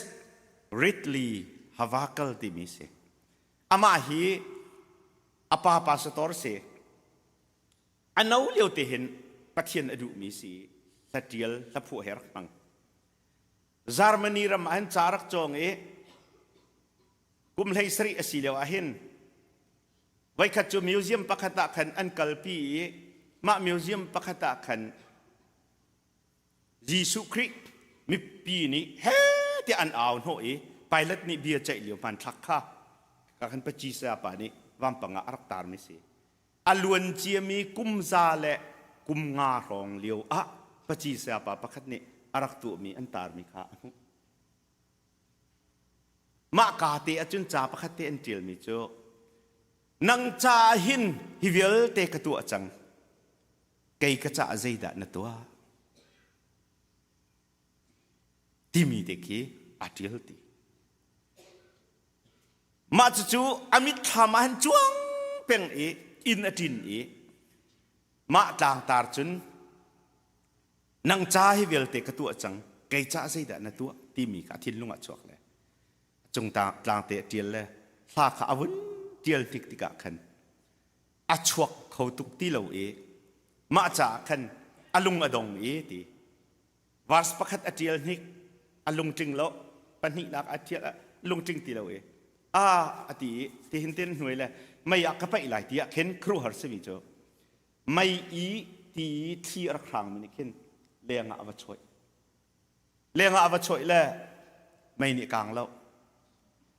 [SPEAKER 4] Ridley Havakal timi si. Amah hi a pa pastor si. A no lio te hin Pathian a duhmi si hla ṭial hla phuah he rak hmang. Germany ram ah hin ca rak cawng i kum hlei sarih a si lio ah hin voikhat cu museum pakhat ah khan an kalpi i mah museum pakhat ah khan Jesuh Khrih mipi nih he tiah an au hnawh i Pilate nih bia ceih lio hmanthlak kha ka kan paci saya pa nih vampang ah a rak tarmi si. A luan ciami kum za le kum nga hrawng lio ah paci sayapa pakhat nih a rak tuahmi an tarmi kha a hmuh. Mah ka te ahcun ca pakhat te an ṭialmi cu nang caah hin hi vialte ka tuah cang kei ka caah zeidah na tuah timi te khi aa ṭial ti. Mah cucu a mitthlam ah hin cuang peng i inn a ṭin i mah tlangtar cun nang ca hi vialte ka tuah cang kei ca zeidah na tuah timi kha a thinlung ah chuak le cung tlangte a ṭial le hla kha a vun ṭial hnik tikah khan a chuak kho tuk ti lo i mah caah khan a lung a dong i ti Verse pakhat a ṭial hnik a lungtling lo pahnihnak a ṭial lungtling ti lo i a a ti i tihin tin hnuai le mei ah ka paih lai ti ah khin khuaruahhar simi cu mei i ti i thli a rak hrangmi nih khin leng ah a va chawih leng ah a va chawih le mei nih kaang lo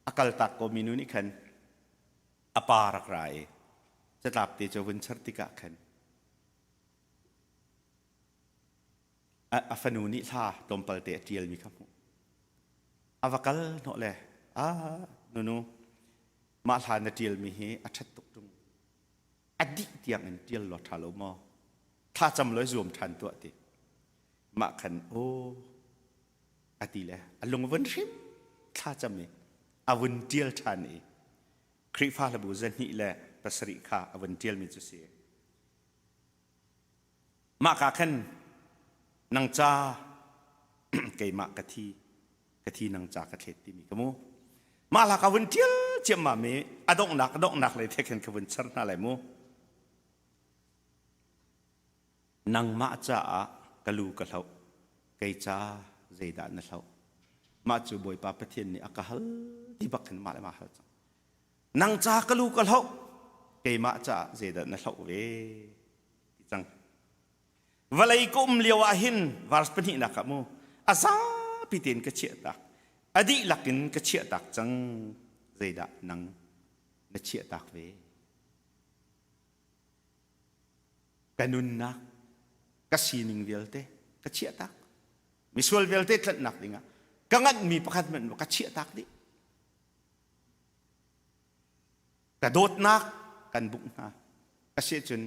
[SPEAKER 4] a kaltak ko mi nu nih khan a pa rak ra i catlap te cu vun char tikah khan A fanu nih hla tlawmpal te a ṭialmi kha hmuh. A va kal hnawh le a nunu mah hla na ṭialmi hi a ṭhat tuk ṭung. A dih tiang in ṭial law ṭha lo maw? Thlacam law zuam ṭhan tuah ti. Mah khan aw. A ti le a lung vun hrim thla cam i a vun ṭial ṭhan i Khrihfa hlabu 207 kha a vun ṭialmi cu si. Mah ka khan nang ca keimah ka thi ka thi nang ca ka thlet timi ka mu. Mah la ka vun ṭial ciammam i a donghnak a donghnak lei the khan ka vun char hna lai mu. Nangmah caah ka lu ka hloh, kei ca zeidah na hloh? Mah cu Bawipa Pathian nih a ka hal ti bak khin mah le mah hal cang. Nang ca ka lu ka hloh, keimah caah zeidah na hloh ve? Ti cang. Vawlei ka um lio ah hin verse pahnihnak ah mu a zapi tein ka chiah tak, a dihlak in ka chiah tak cang. Zeidah nang na chiah tak ve? Ka nunnak, ka sining vialte ka chiah tak. Misual vialte tlanhnak dingah ka nganhmi pakhat hmanh ka chiah tak dih. Ka dawtnak kan bungh hna. Asiahcun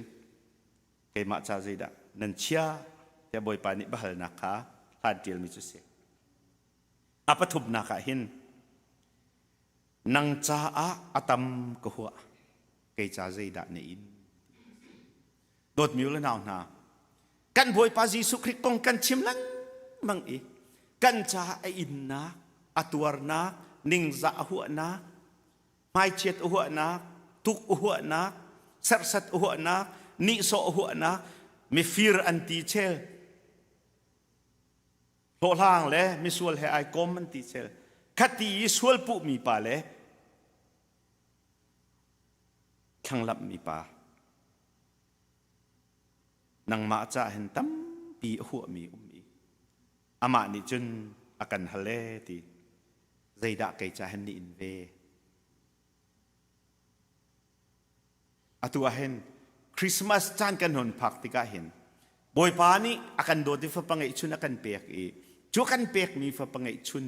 [SPEAKER 4] keimah ca zeidah nan chia tiah Bawipa nih biahalnak kha hlan ṭialmi cu si. A pathumnak ah hin nang caah a tam ka huah kei ca zeidah na in dawtmi u le nau hna kan Bawipa Jesuh Khrih kong kan chim lengmang i kan caah a innak a tuarnak ningzah a huahnak hmaichiat a huahnak tuk a huahnak serhsat a huahnak nihsawh a huahnak mifir an ti chel hlawhhlang le misual he ai kom an ti chel khati i sual puhmi pa le thlanglamhmi pa nangmah caah hin tampi a huahmi um i amah nih cun a kan hal e ti zeidah kei ca hin ni in ve Atu ah hin Christmas caan kan hun phak tikah hin Bawipa nih a kan dawt i fapa ngeihchun a kan pek i cu kan pekmi fapa ngeihchun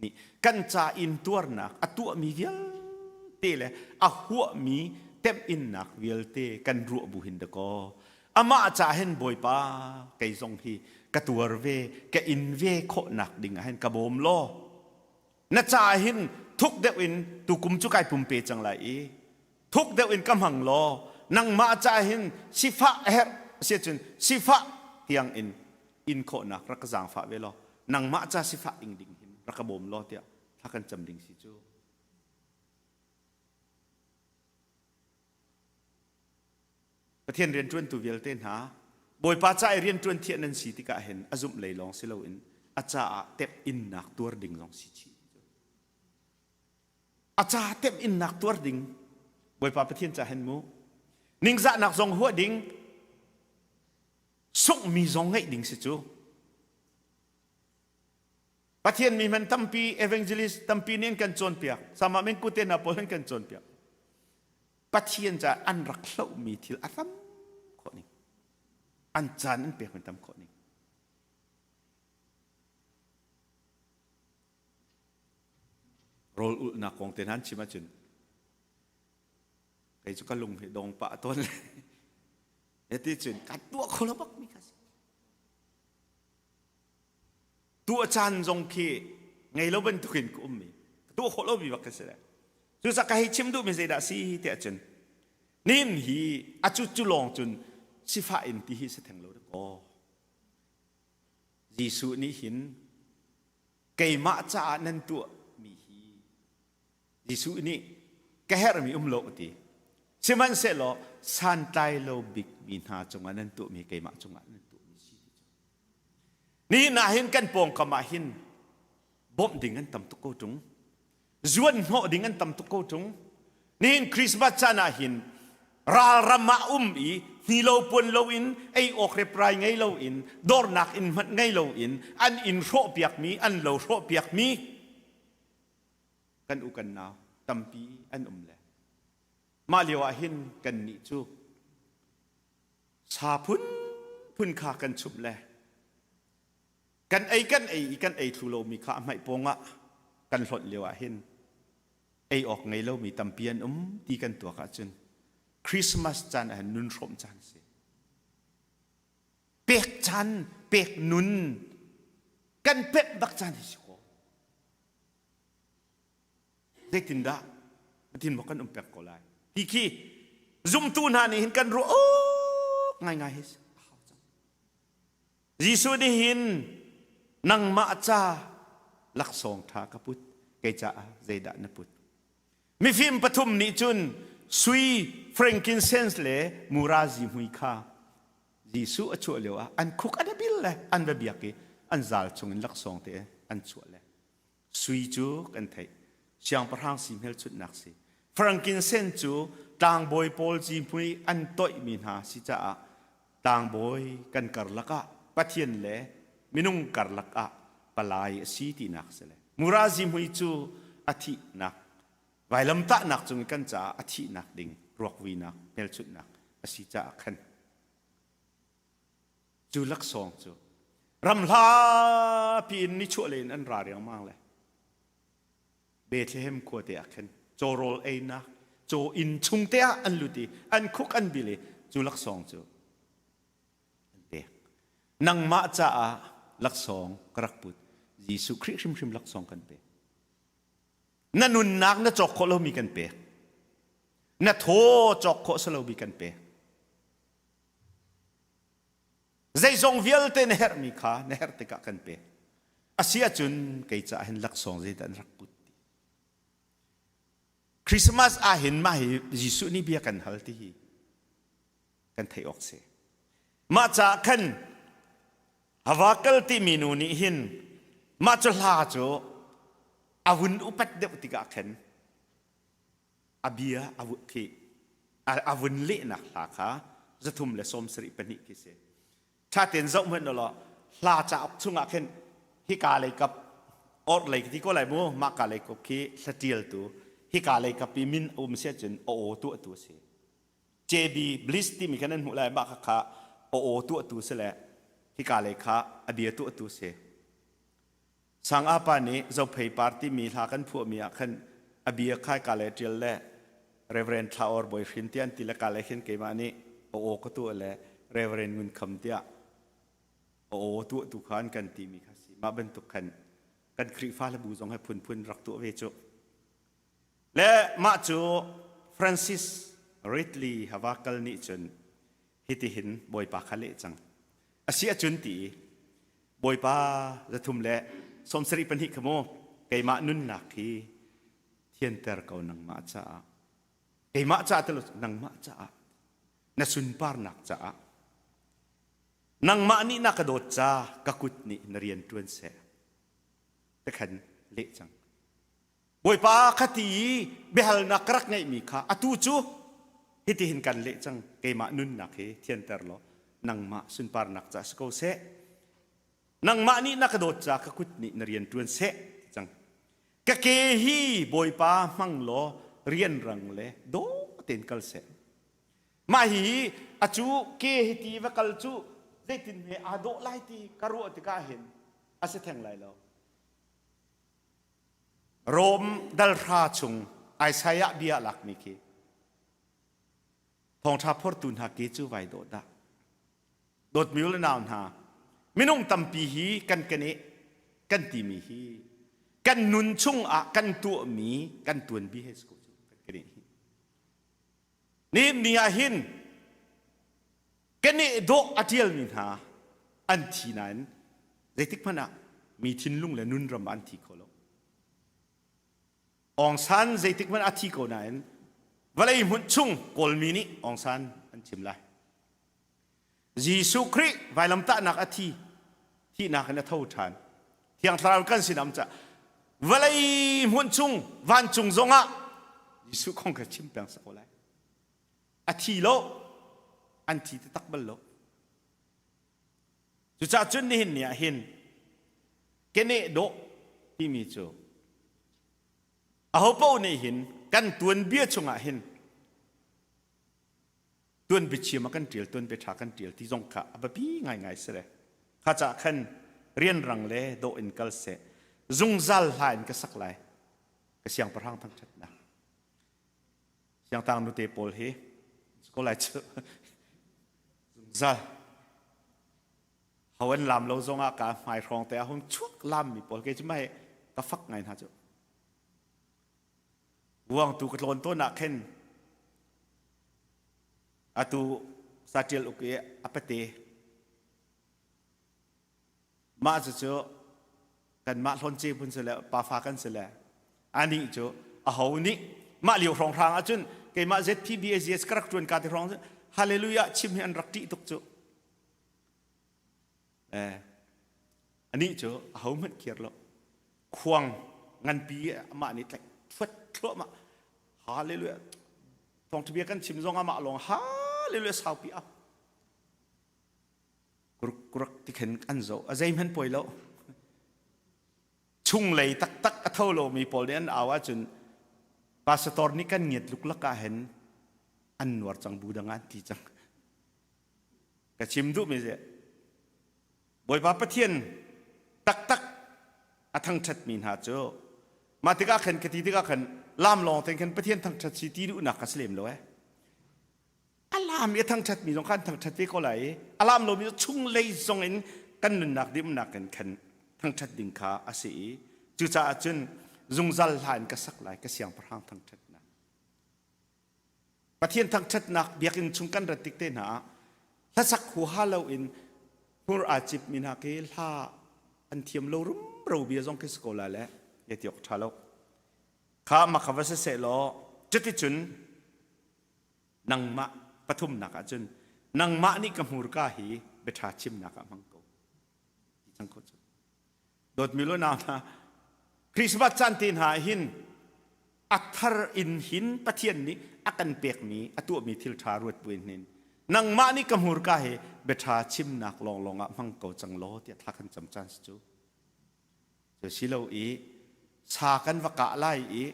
[SPEAKER 4] nih kan ca in tuarnak a tuahmi vialte le a huahmi temhinnak vialte kan ruah bu hin dakaw amah ca hin Bawipa kei zong hi ka tuar ve ka in ve khawhnak ding ah hin ka bawm law na ca hin thuk deuh in tukum cu kai pumpe cang lai i thuk deuh in ka hmang law nangmah ca hin sifah a herh si cun sifah tiang in in khawhnak rak ka zaangfah ve law nangmah ca sifah ing ding hin rak ka bawm law tiah thla kan cam ding si cu Pathian rianṭuantu vialte hna Bawipa ca i rianṭuan thiah nan si tikah hin a zumh lei lawng si loin a caah temh innak tuar ding zong si chih. A ca temh innak tuar ding Bawipa Pathian ca hin mu ningzahnak zong huah ding sunghmi zong ngeih ding si cu. Pathian mi hman tampi evangelist tampi nih an kan cawnpiak sama men kute hna pawl an kan cawnpiak Pathian caah an rak hlohmi thil a tam khawh ning an caan an pekmi tam khawh ning rawl ulhnak kong te hna an chim ahcun kei cu ka lung hi dong pah tawn le hiti cun ka tuah kho lo bak mi kha si Tuah caan zong khi ngei lo bantukin ka ummi ka tuah khawh lomi bak ka si le cucaah ka hei chim duhmi zeidah si tiah cun nihin hi a cu cu lawng cun sifah in ti hi si theng lo dakaw Jesuh nih hin keimah caah nan tuah mi hi Jesuh nih ka herhmi um lo ti sihmanhsehlaw santlai lo bikmi hna cungah nan tuahmi keimah cungah nan tuahmi si ti cu nihin ah hin kan pawngkam ah hin bawmh ding an tam tuk ko ṭung zuan hnawh ding an tam tuk ko ṭung nihin Christmas caan ah hin ralram ah um i hni lo puan lo in ei awk reprai ngei lo in dornak inn hmanh ngei lo in an inn hrawhpiakmi an lo hrawhpiakmi kan u kan nau tampi an um le mah lio ah hin kan nih cu sa phunphun kha kan chumh le kan ei kan ei i kan ei thlu lomi kha a hmaih pawng ah kan hlonh lio ah hin ei awk ngei lomi tampi an um ti kan tuak ahcun Christmas caan ah hin nun hrawm caan a si pek caan pek nun. Kan pemh bak caan hi si ko. Zeitindah Pathian maw kan um pek ko lai ti khi zumtu hna nih hin kan ruah awk ngaingai hi a hau cang. Jesuh nih hin nangmah ca laksawng ṭha ka put kei caah zeidah na put Mifim pathum nih cun sui, frankincense le mura zihmui kha Jesuh a chuah lioah an khuk an i bil le an va biak i an zal chungin laksawng te an chuah le sui cu kan theih siangpahrang si hmelchunhnak si frankincense cu tlangbawi pawl zihmui an toihmi hna si caah tlangbawi kan karlak ah Pathian le minung karlak ah palai a si tinak si le mura zihmui cu a thihnak vailamtahnak cung i kan caah a thihnak ding ruakvuinak hmelchunhnak a si caah khan cu laksawng cu ramhla piin nichuah lei in an ra riangmang le Bethlehem khua te ah khan cawrawl einak caw inn chung te ah an lut i an khuk an bil i cu laksawng cu an pek. Nangmah caah laksawng ka rak put. Jesuh Khrih hrimhrim laksawng kan pek. Na nunnak na cawk khawh lomi kan pek. Na thaw cawk khawh si lomi kan pek. Zeizong vialte na herhmi kha na herh tikah kan pek. A si ahcun kei caah hin laksawng zeidah an rak put ti. Christmas ah hin mah hi Jesuh nih bia kan hal ti hi kan theih awk si. Mah caah khan Havakal timi nu nih hin mah cu hla cu a vun upat deuh tikah khan a bia a khi a vun lehnak hla kha 372 khi si. Ṭha tein zoh hmanh law hla cauk chungah khin hika lei kap or lei ti ko lai mu mah ka lei kap khi hla ṭialtu hika lei kap i min a um si ahcun a aw tuahtu a si. JB Bliss timi kha nan hmuh lai mah kha kha a aw tuahtu si le hika lei kha a bia tuahtu si. Sangah pa nih Zophei par timi hla kan phuahmi ah khan a bia khai ka le ṭial le Reverend Thla Or Bawi Hrin tiah an ti le ka le khin keimah nih a aw ka tuah le Reverend Ngun Kham tiah a aw tuahtu kha an kan timi kha si. Mah bantuk khan kan Khrihfa hlabu zong he phunphun rak tuah ve cu. Le mah cu Francis Ridley Havakal nih cun hitihin Bawipa kha leh cang. A si ahcun ti i Bawipa 372 kha mu keimah nunnak hi thianter ko nangmah caah keimah caah ti lo nangmah caah na sunparnak caah nangmah nih na ka dawt ca ka kut nih na rian ṭuan seh tikhan leh cang Bawipa kha ti i biahalnak ka rak ngeihmi kha atu cu hitihin kan leh cang keimah nunnak hi thianter law nangmah sunparnak ca si ko seh nangmah nih na ka dawt ca ka kut nih na rian ṭuan seh ti cang ka ke hi Bawipa hmang law rianrang le dawh tein kal seh mah hi acu ke hi ti va kal cu zeitin hme aa dawh lai ti ka ruah tikah hin a si theng lai lo Rom dalhra chung Isaiah bia lakmi khi thawngṭha phortu hna ke cu vai dawh dah. Dawtmi u le nau hna, minung tampi hi kan kan i kan timi hi kan nun chungah kan tuahmi kan tuanbi he si ko cu kan kan i hi. Nihin ni ah hin Keneh dawh a ṭialmi hna an thi nain zeitik hmanh ah mi thinlung le nunram ah an thi kho lo. Aung San zeitik hmanh a thi ko nain vawlei hmun chung Kawlmi nih Aung San an chim lai. Jesuh Khrih vailamtahnak a thi, thihnak in a tho ṭhan. Thiang Thlarau kan sin am ca vawlei hmun chung vancung zongah Jesuh kong kha chim peng sa ko lai. A thi lo an thi taktak bal lo cucaah cun nihin ni ah hin keneh dawh timi cu ahopaoh nih hin kan tuanbia chungah hin tuanbia chiam ah kan ṭial tuanbia ṭha kan ṭial ti zong kha a biapi ngaingai si le kha cah khan rianrang le dawh in kal seh zungzal hla in ka sak lai ka siangpahrang thangṭhatnak Siangtang nute pawl hi ko lai cu zungzal. Ho an lam lo zong ah ka hmai hrawng te ah hung chuak lam mi pawl ke cu mai ka fak ngai hna cu. Vuang tu ka tlawn tawn ah khin atu satial uk i a pate mah cucu kanmah hlawnce phun si le pafa kan si le anih cu aho nih mah lio hrawnghrang ahcun keimah ZPBAZS ka rak ṭuan ka ti hrawng hallelujah chim hi an rak ṭih tuk cu eh anih cu aho hmanh kir lo khuang nganpi amah nih tlaih thuat thluahmah hallelujah thawngṭha kan chim zong amah lawng hallelujah saupi a kurak kurak ti khin an zoh a zeihmanh poi lo chunglei taktak a tho lomi pawl nih an au ahcun pastor nih kan ngiat luklak ah hin an nuar cang bu dang ah an ti cang ka chim duhmi si Bawipa Pathian taktak a thangṭhatmi hna cu mah tikah khan ka ti tikah khan lam lawng te khan Pathian thangṭhat si ti duhnak ka si lem lo eh a lam i a thangṭhatmi zong kha an thangṭhat ve ko lai i a lam lomi cu chunglei zong in kan nunnak dimnak in khan thangṭhat ding kha a si i cucaah cun zungzal hla in ka sak lai ka siangpahrang thangṭhatnak Pathian thangṭhatnak biakinn chung kan rat tik te hna ah hlasak huaha loin hmur aa cipmi hna khi hla an thiam lo rumro bia zong khi si ko lai le ya ti awk ṭha lo kha makha va si seh law cuticun nangmah pathumnak ah cun nangmah nih ka hmurka hi biaṭha chimnak ah hmang ko ti cang ko cu dawtmi lo nau hna Christmas caan te hna hin a thar in hin Pathian nih a kan pekmi a tuahmi thil ṭha ruat buin hin nangmah nih ka hmurka hi biaṭha chimnak lawnglawng ah hmang ko cang law tiah thla kan cam caan si cu Cu si lo i sa kan va kah lai i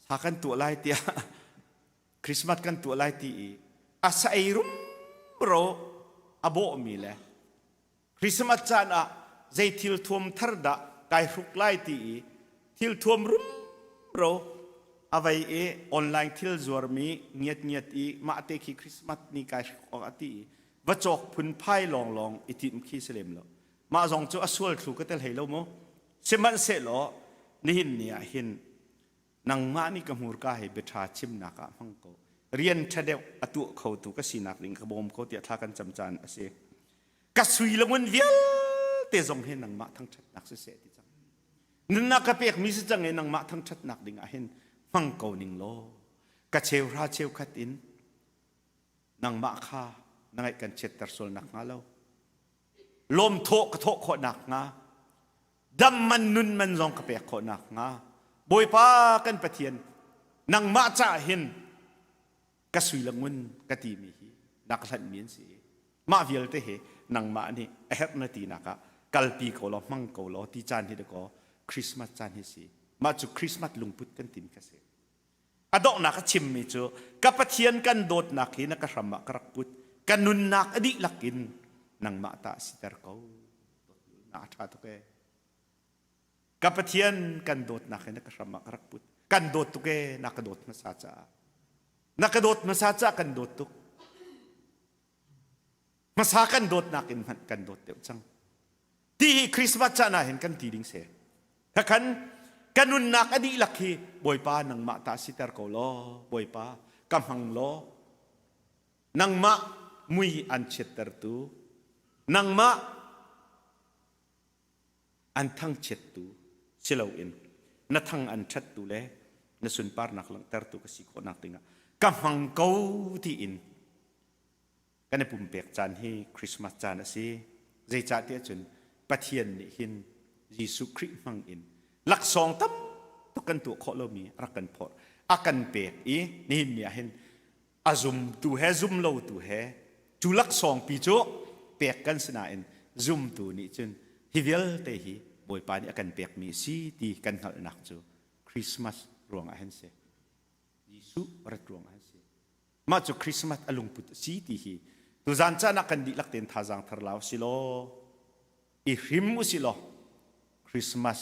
[SPEAKER 4] sa kan tuah lai tiah Christmas kan tuah lai ti i a sa ei rumro a bawhmi le Christmas caan ah zei thil thuam thar dah kai hruk lai ti i thil thuam rumro a vei i online thil zuarmi ngiat ngiat i mah te khi Christmas ni kai hruk awk a ti i va cawk phun phai lawnglawng i timh khi si lem lo. Mah zong cu a sual thlu ka tel hlei lo mu. Sihmanhsehlaw nihin ni ah hin nangmah nih ka hmurka he biaṭha chimnak ah hmang ko rian ṭha deuh a tuah khotu ka sinak ding ka bawm ko tiah thla kan cam caan a si ka sui le ngun vialte zong hi nangmah thangṭhatnak siseh ti cang nunnak ka pekmi si cang i nangmah thangṭhatnak ding ah hin hmang ko ning law ka cheuhra cheukhat in nangmah kha na ngaih kan chiatter sual nak hnga lo lawmthawh ka thawh khawh nak hnga dam man nun man zong ka pek khawh nak hnga Bawipa kan Pathian nangmah caah hin ka sui le ngun ka timi hi na ka hlanhmi an si mah vialte hi nangmah nih a herh na tinak ah kalpi ko law hmang ko law ti caan hi dakaw Christmas caan hi si mah cu Christmas lungput kan timi kha si A donghnak a chimmi cu ka Pathian kan dawtnak hi na ka hram ah ka rak put ka nunnak a dihlak in nangmah ta siter ko na a ṭha tuk ee ka Pathian kan dawtnak hi na ka hram ah ka rak put kan dawt tuk ee na ka dawt hmasa caah na ka dawt hmasa caah kan dawt tuk hmasa kan dawtnak in hmanh kan dawt deuh cang ti hi Christmas caan ah hin kan ti ding si khakhan ka nunnak a dihlak hi Bawipa nangmah ta siter ko law Bawipa ka hmang law nangmah mui an chiattertu nangmah an thangchiattu si loin na thang an ṭhattu le na sunparnak langhtertu ka si khawhnak dingah ka hmang ko tiin kan i pumpek caan hi Christmas caan a si. Zeicahtiah cun Pathian nih hin Jesuh Khrih hmang in laksawng tam tuk kan tuah khawh lomi a rak kan phawt a kan pek i nihin ni ah hin a zumtu he zum lotu he cu laksawng pi cu pek kan si nain zumtu nih cun hi vialte hi Bawipa nih a kan pekmi a si ti kan hngalhnak cu Christmas ruangah hin si. Jesuh rat ruangah hin si. Mah cu Christmas a lungput a si ti hi tuzan caan ah kan dihlak tein thazaang thar la usih law i hrim usih law Christmas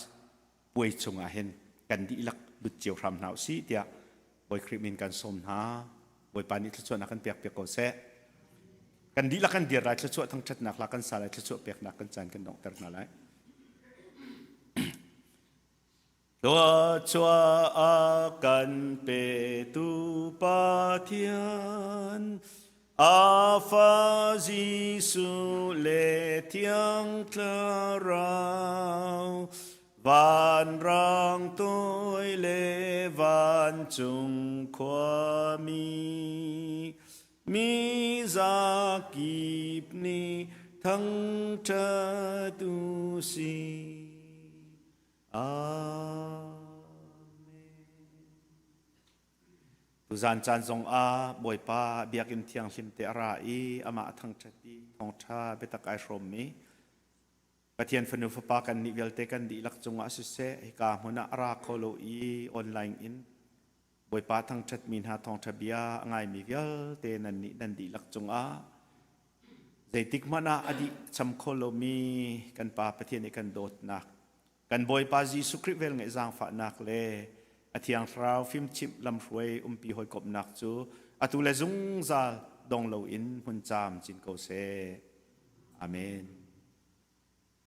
[SPEAKER 4] puai chungah hin kan dihlak lut cio hram hna usih tiah Bawi Khrih min kan sawm hna. Bawipa nih thluachuahnak kan pek piak ko seh. Kan dihlak kan dir lai thluachuah thangṭhatnak hla kan sa lai thluachuah peknak kan caan kan donghter hna lai. Thluachuah a kan petu Pathian, a fa Jesuh le Thiang Thlarau, vanrang toi le vancung khuami, mi zakip nih thangṭhat u sih. Amen. Tuzan caan zong ah Bawipa biakinn thianghlim te a ra i amah a thangṭhat i thawngṭha biatak ai hrawmmi Pathian fanu fapa kan nih vialte kan dihlak cungah siseh hika hmun ah a ra kho lo i online in Bawipa thangṭhatmi hna thawngṭha bia a ngaimi vialte nan nih nan dihlak cungah zeitik hmanh ah a dih cham kho lomi kan Pa Pathian i kan dawtnak kan Bawipa Jesuh Khrih velngeih zaangfahnak le a Thiang Thlarau fimchimh lamhruai umpi hawikomhnak cu atu le zungzal dong loin hmun caam cin ko seh. Amen.